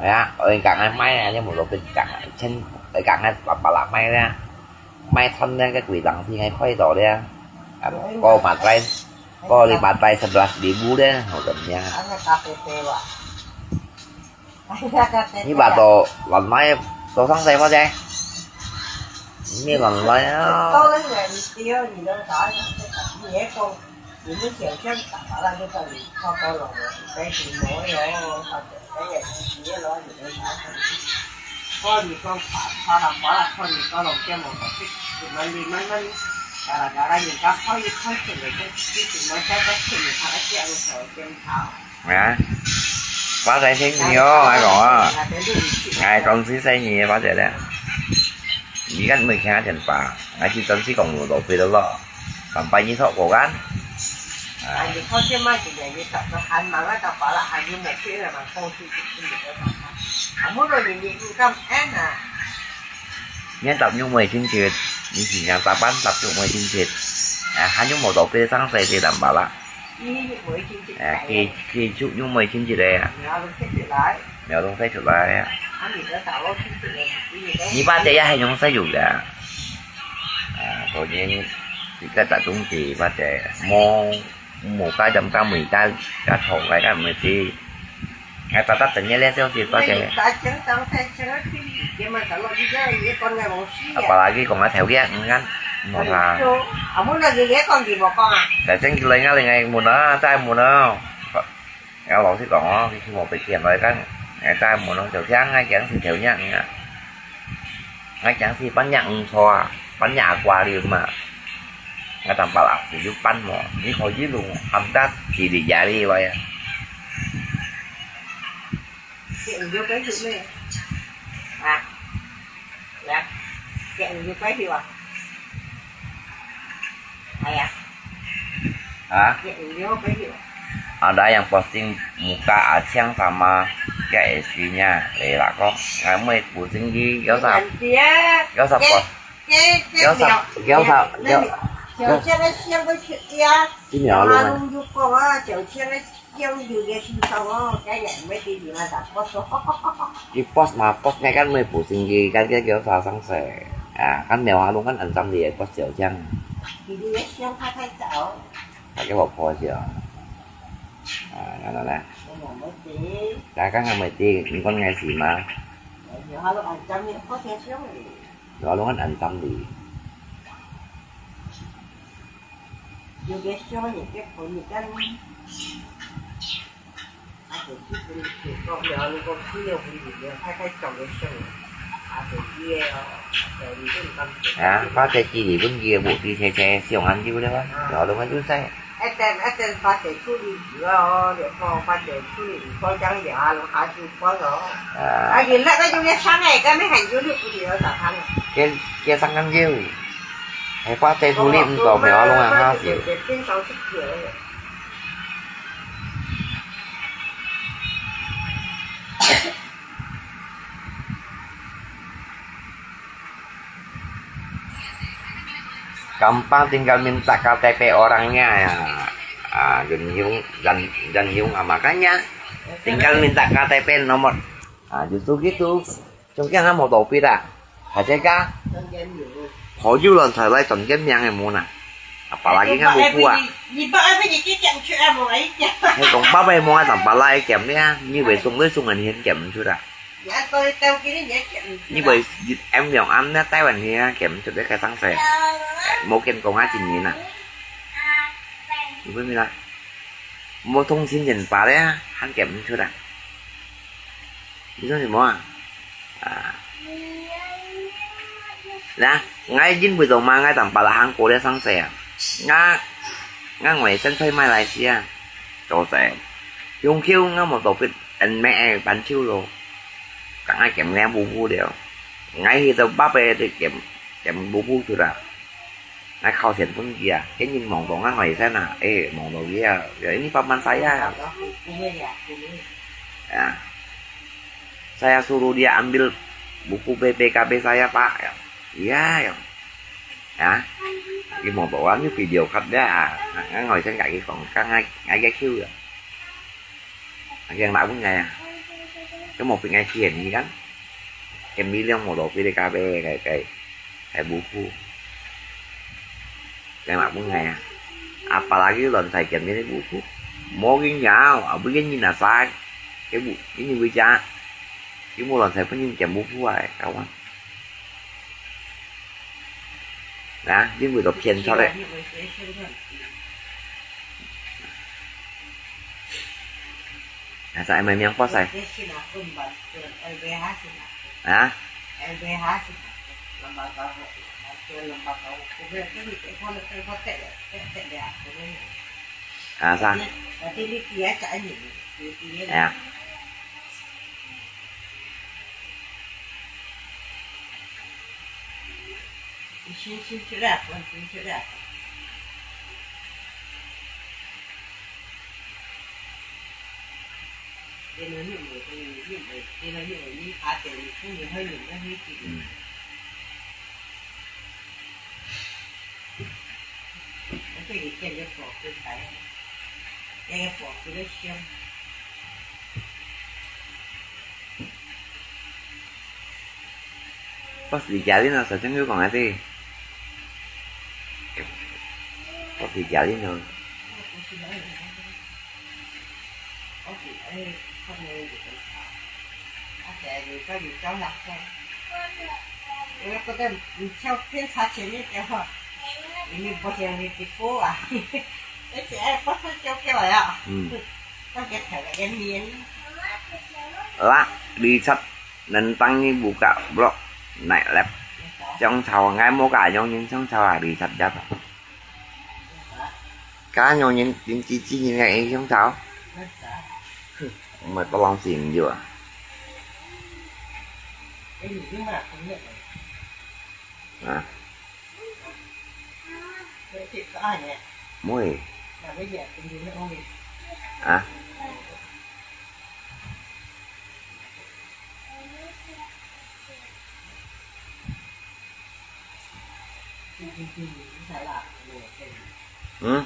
係啊，愛講个買啊，你無落去講啊，千，愛講个八百啦買咧，買穿咧，个規檔時愛開到咧，啊，個買在，個你買在sebelas ribu咧，好怎樣啊？ 你話到亂來，做生事麼个？你亂來啊！啊，發財生意哦，𠊎講啊，𠊎講係生意發財咧。你看每天還真巴，𠊎就真係講無道理了咯。上班一套過幹。啊。你看搭肉梅親切，你是想搭班搭肉梅親切？啊，還有無到別生事个淡薄啦。佢又無親戚來啊。哎，佢，佢就又無親戚个啊。苗龍退出來。苗龍退出來啊。啊，你个大佬退出來，你个你爸爹也係用石油个啊。啊，當然，自家集中地，爸爹無，無該點該煤該，該土該，該煤地。 哎，爸爸等一下消息，爸爸。Apalagi講啊，頭个，你看，無他。Tại先佢來，𠊎另外問啊，再問啊。𠊎老實講哦，佢無被騙來，kan，𠊎再問哦，就聽，𠊎講係頭个，你看。 𠊎講係半夜毋錯啊，半夜掛了嘛。𠊎當白老師有辦無？你可以用喊他起你壓力來啊。你有該去咩？啊？呀，你有該去啊？哎呀。 Ha? Ada yang posting muka Aceng sama Kak Estrinya. Eh, lah kok. Ngamai pusing di, gak usah. Gak usah post. Gak usah, gak usah, gak usah. Ini ya, lu. Di post mah, post ngai kan mai pusing di, kan gak usah sang se. Ah, kan mèo halong kan antam di post 小強. Pakai apa sih? Ah, ngano na. Kakang ngamai ti, ingkon ngai si ma. Ngalo ngan antam di. Ah, có thể chỉ đi bên kia bộ đi xe xe, xe ông ăn chứ đấy. Đó, đúng anh, đúng sai. Ai tên, ai tên ba tê chu li jua, liu ko ba tê chu li ko jang ya, lo ha ju ko lo. Ah. Ai yin la ka ju ya sang ai, ka me han ju lu ku liu sa thang. Kia, kia sang ăn chứ. Hai ba tê chu li, mto me lo ha ha siu. Gampang tinggal minta K T P orangnya ya. Ah, Jun Hyung, Jan, Jan Hyung, ah, makanya tinggal minta K T P nomor. Ah, justru gitu. Chungkiang ha mô tô pit ah. Haja ka. Thô yu lon thai lai ton ken miang e mô na. Apalagi nga buku ah. Ni ba ai ni ki kiang chu a mô ai kiang. He kong ba bai mô ai tam ba lai kiang nia. Ni bai sung lai sung an hian kiang chu da. Ni bai em yong am na Taiwan hian kiang chu de ka sang sai. Mô ken kong a chin ni na. Ni bai mi la. Mô thong chin yen ba le han kiang chu da. Ni song ni mô ah. Ah. Nah, ngai jin bui dong ma ngai tam pala hang ko le sang se ah. Nga, nga ngoi sen choi mai lai sia. Cho se. Yung kiu nga mo to pit en me e ban chiu lo. Ka ngai kem ngai bu bu liao. Ngai hi to ba pe de kem, kem bu bu chu da. Ngai khao sian phun kia, kien yin mong dong ngai ngoi sen ah, eh, mong dong kia, ya ini paman saya. Ya. Saya suruh dia ambil buku B P K B saya, Pak. Ya. Iya, ya. Ya. Ki mong dong ni video kat dia, ah. Ngai ngoi sen ka ki kong, ka ngai, ngai kia kiu ya. Kiang mah pun ngai ah. Kiang mô pit ngai kiên ni kan. Kiên mi liang mô tô pit ka pe kai, kai, kai buku. Kiang mah pun ngai ah. Apalagi lon sai kiên mi buku. Mô kin yao, abu kin ni na sai. Kiang bu, kin ni wi ja. Kiang mô lon sai pun kin kiên buku ai, kawan. Nah, ni wi to pian chot le. Nah, sa mai miang po sai. Ha? Ah, sa. Ya. 对，你见着宝贝来，那个宝贝的香。我是家里呢，小张又讲的对。我是家里呢。我是那个，我是哎，他们有个，他在有个有交两个。 嗯。 Lah, Richard nentang ni buka blog night live. Song Thao, ngai mua cả dòng nhín Song Thao à, Richard Yap à. Cả dòng nhín, nhín chi chi nhín ngai Song Thao. Mà tao lòng xỉn nhiều à. Hả? Muôi. Hả? Ừ?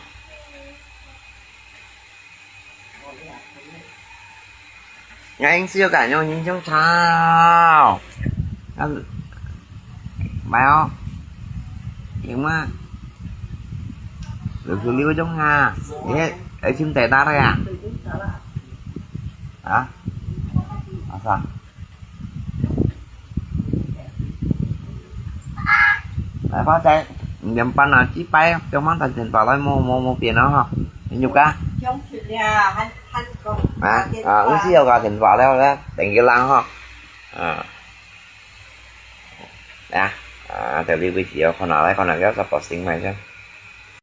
Ngai siêu cả nhau nhìn trong chào. Ăn, bao. Yên mà. Được sự lưu trong hà. Thế, ấy chim tệ ta đây à? Hả? À sao? Lai, bao chạy. Nhắm pan à, chỉ bay, trong món thành thành tỏ lai mua, mua, mua tiền nó hả? Nhục á? Hả? À, ước gì có cả thành tỏ leo leo, đánh cái lăng hả? À. Nè, à, từ đây bây giờ con nói, con nói cái support sinh mày chứ.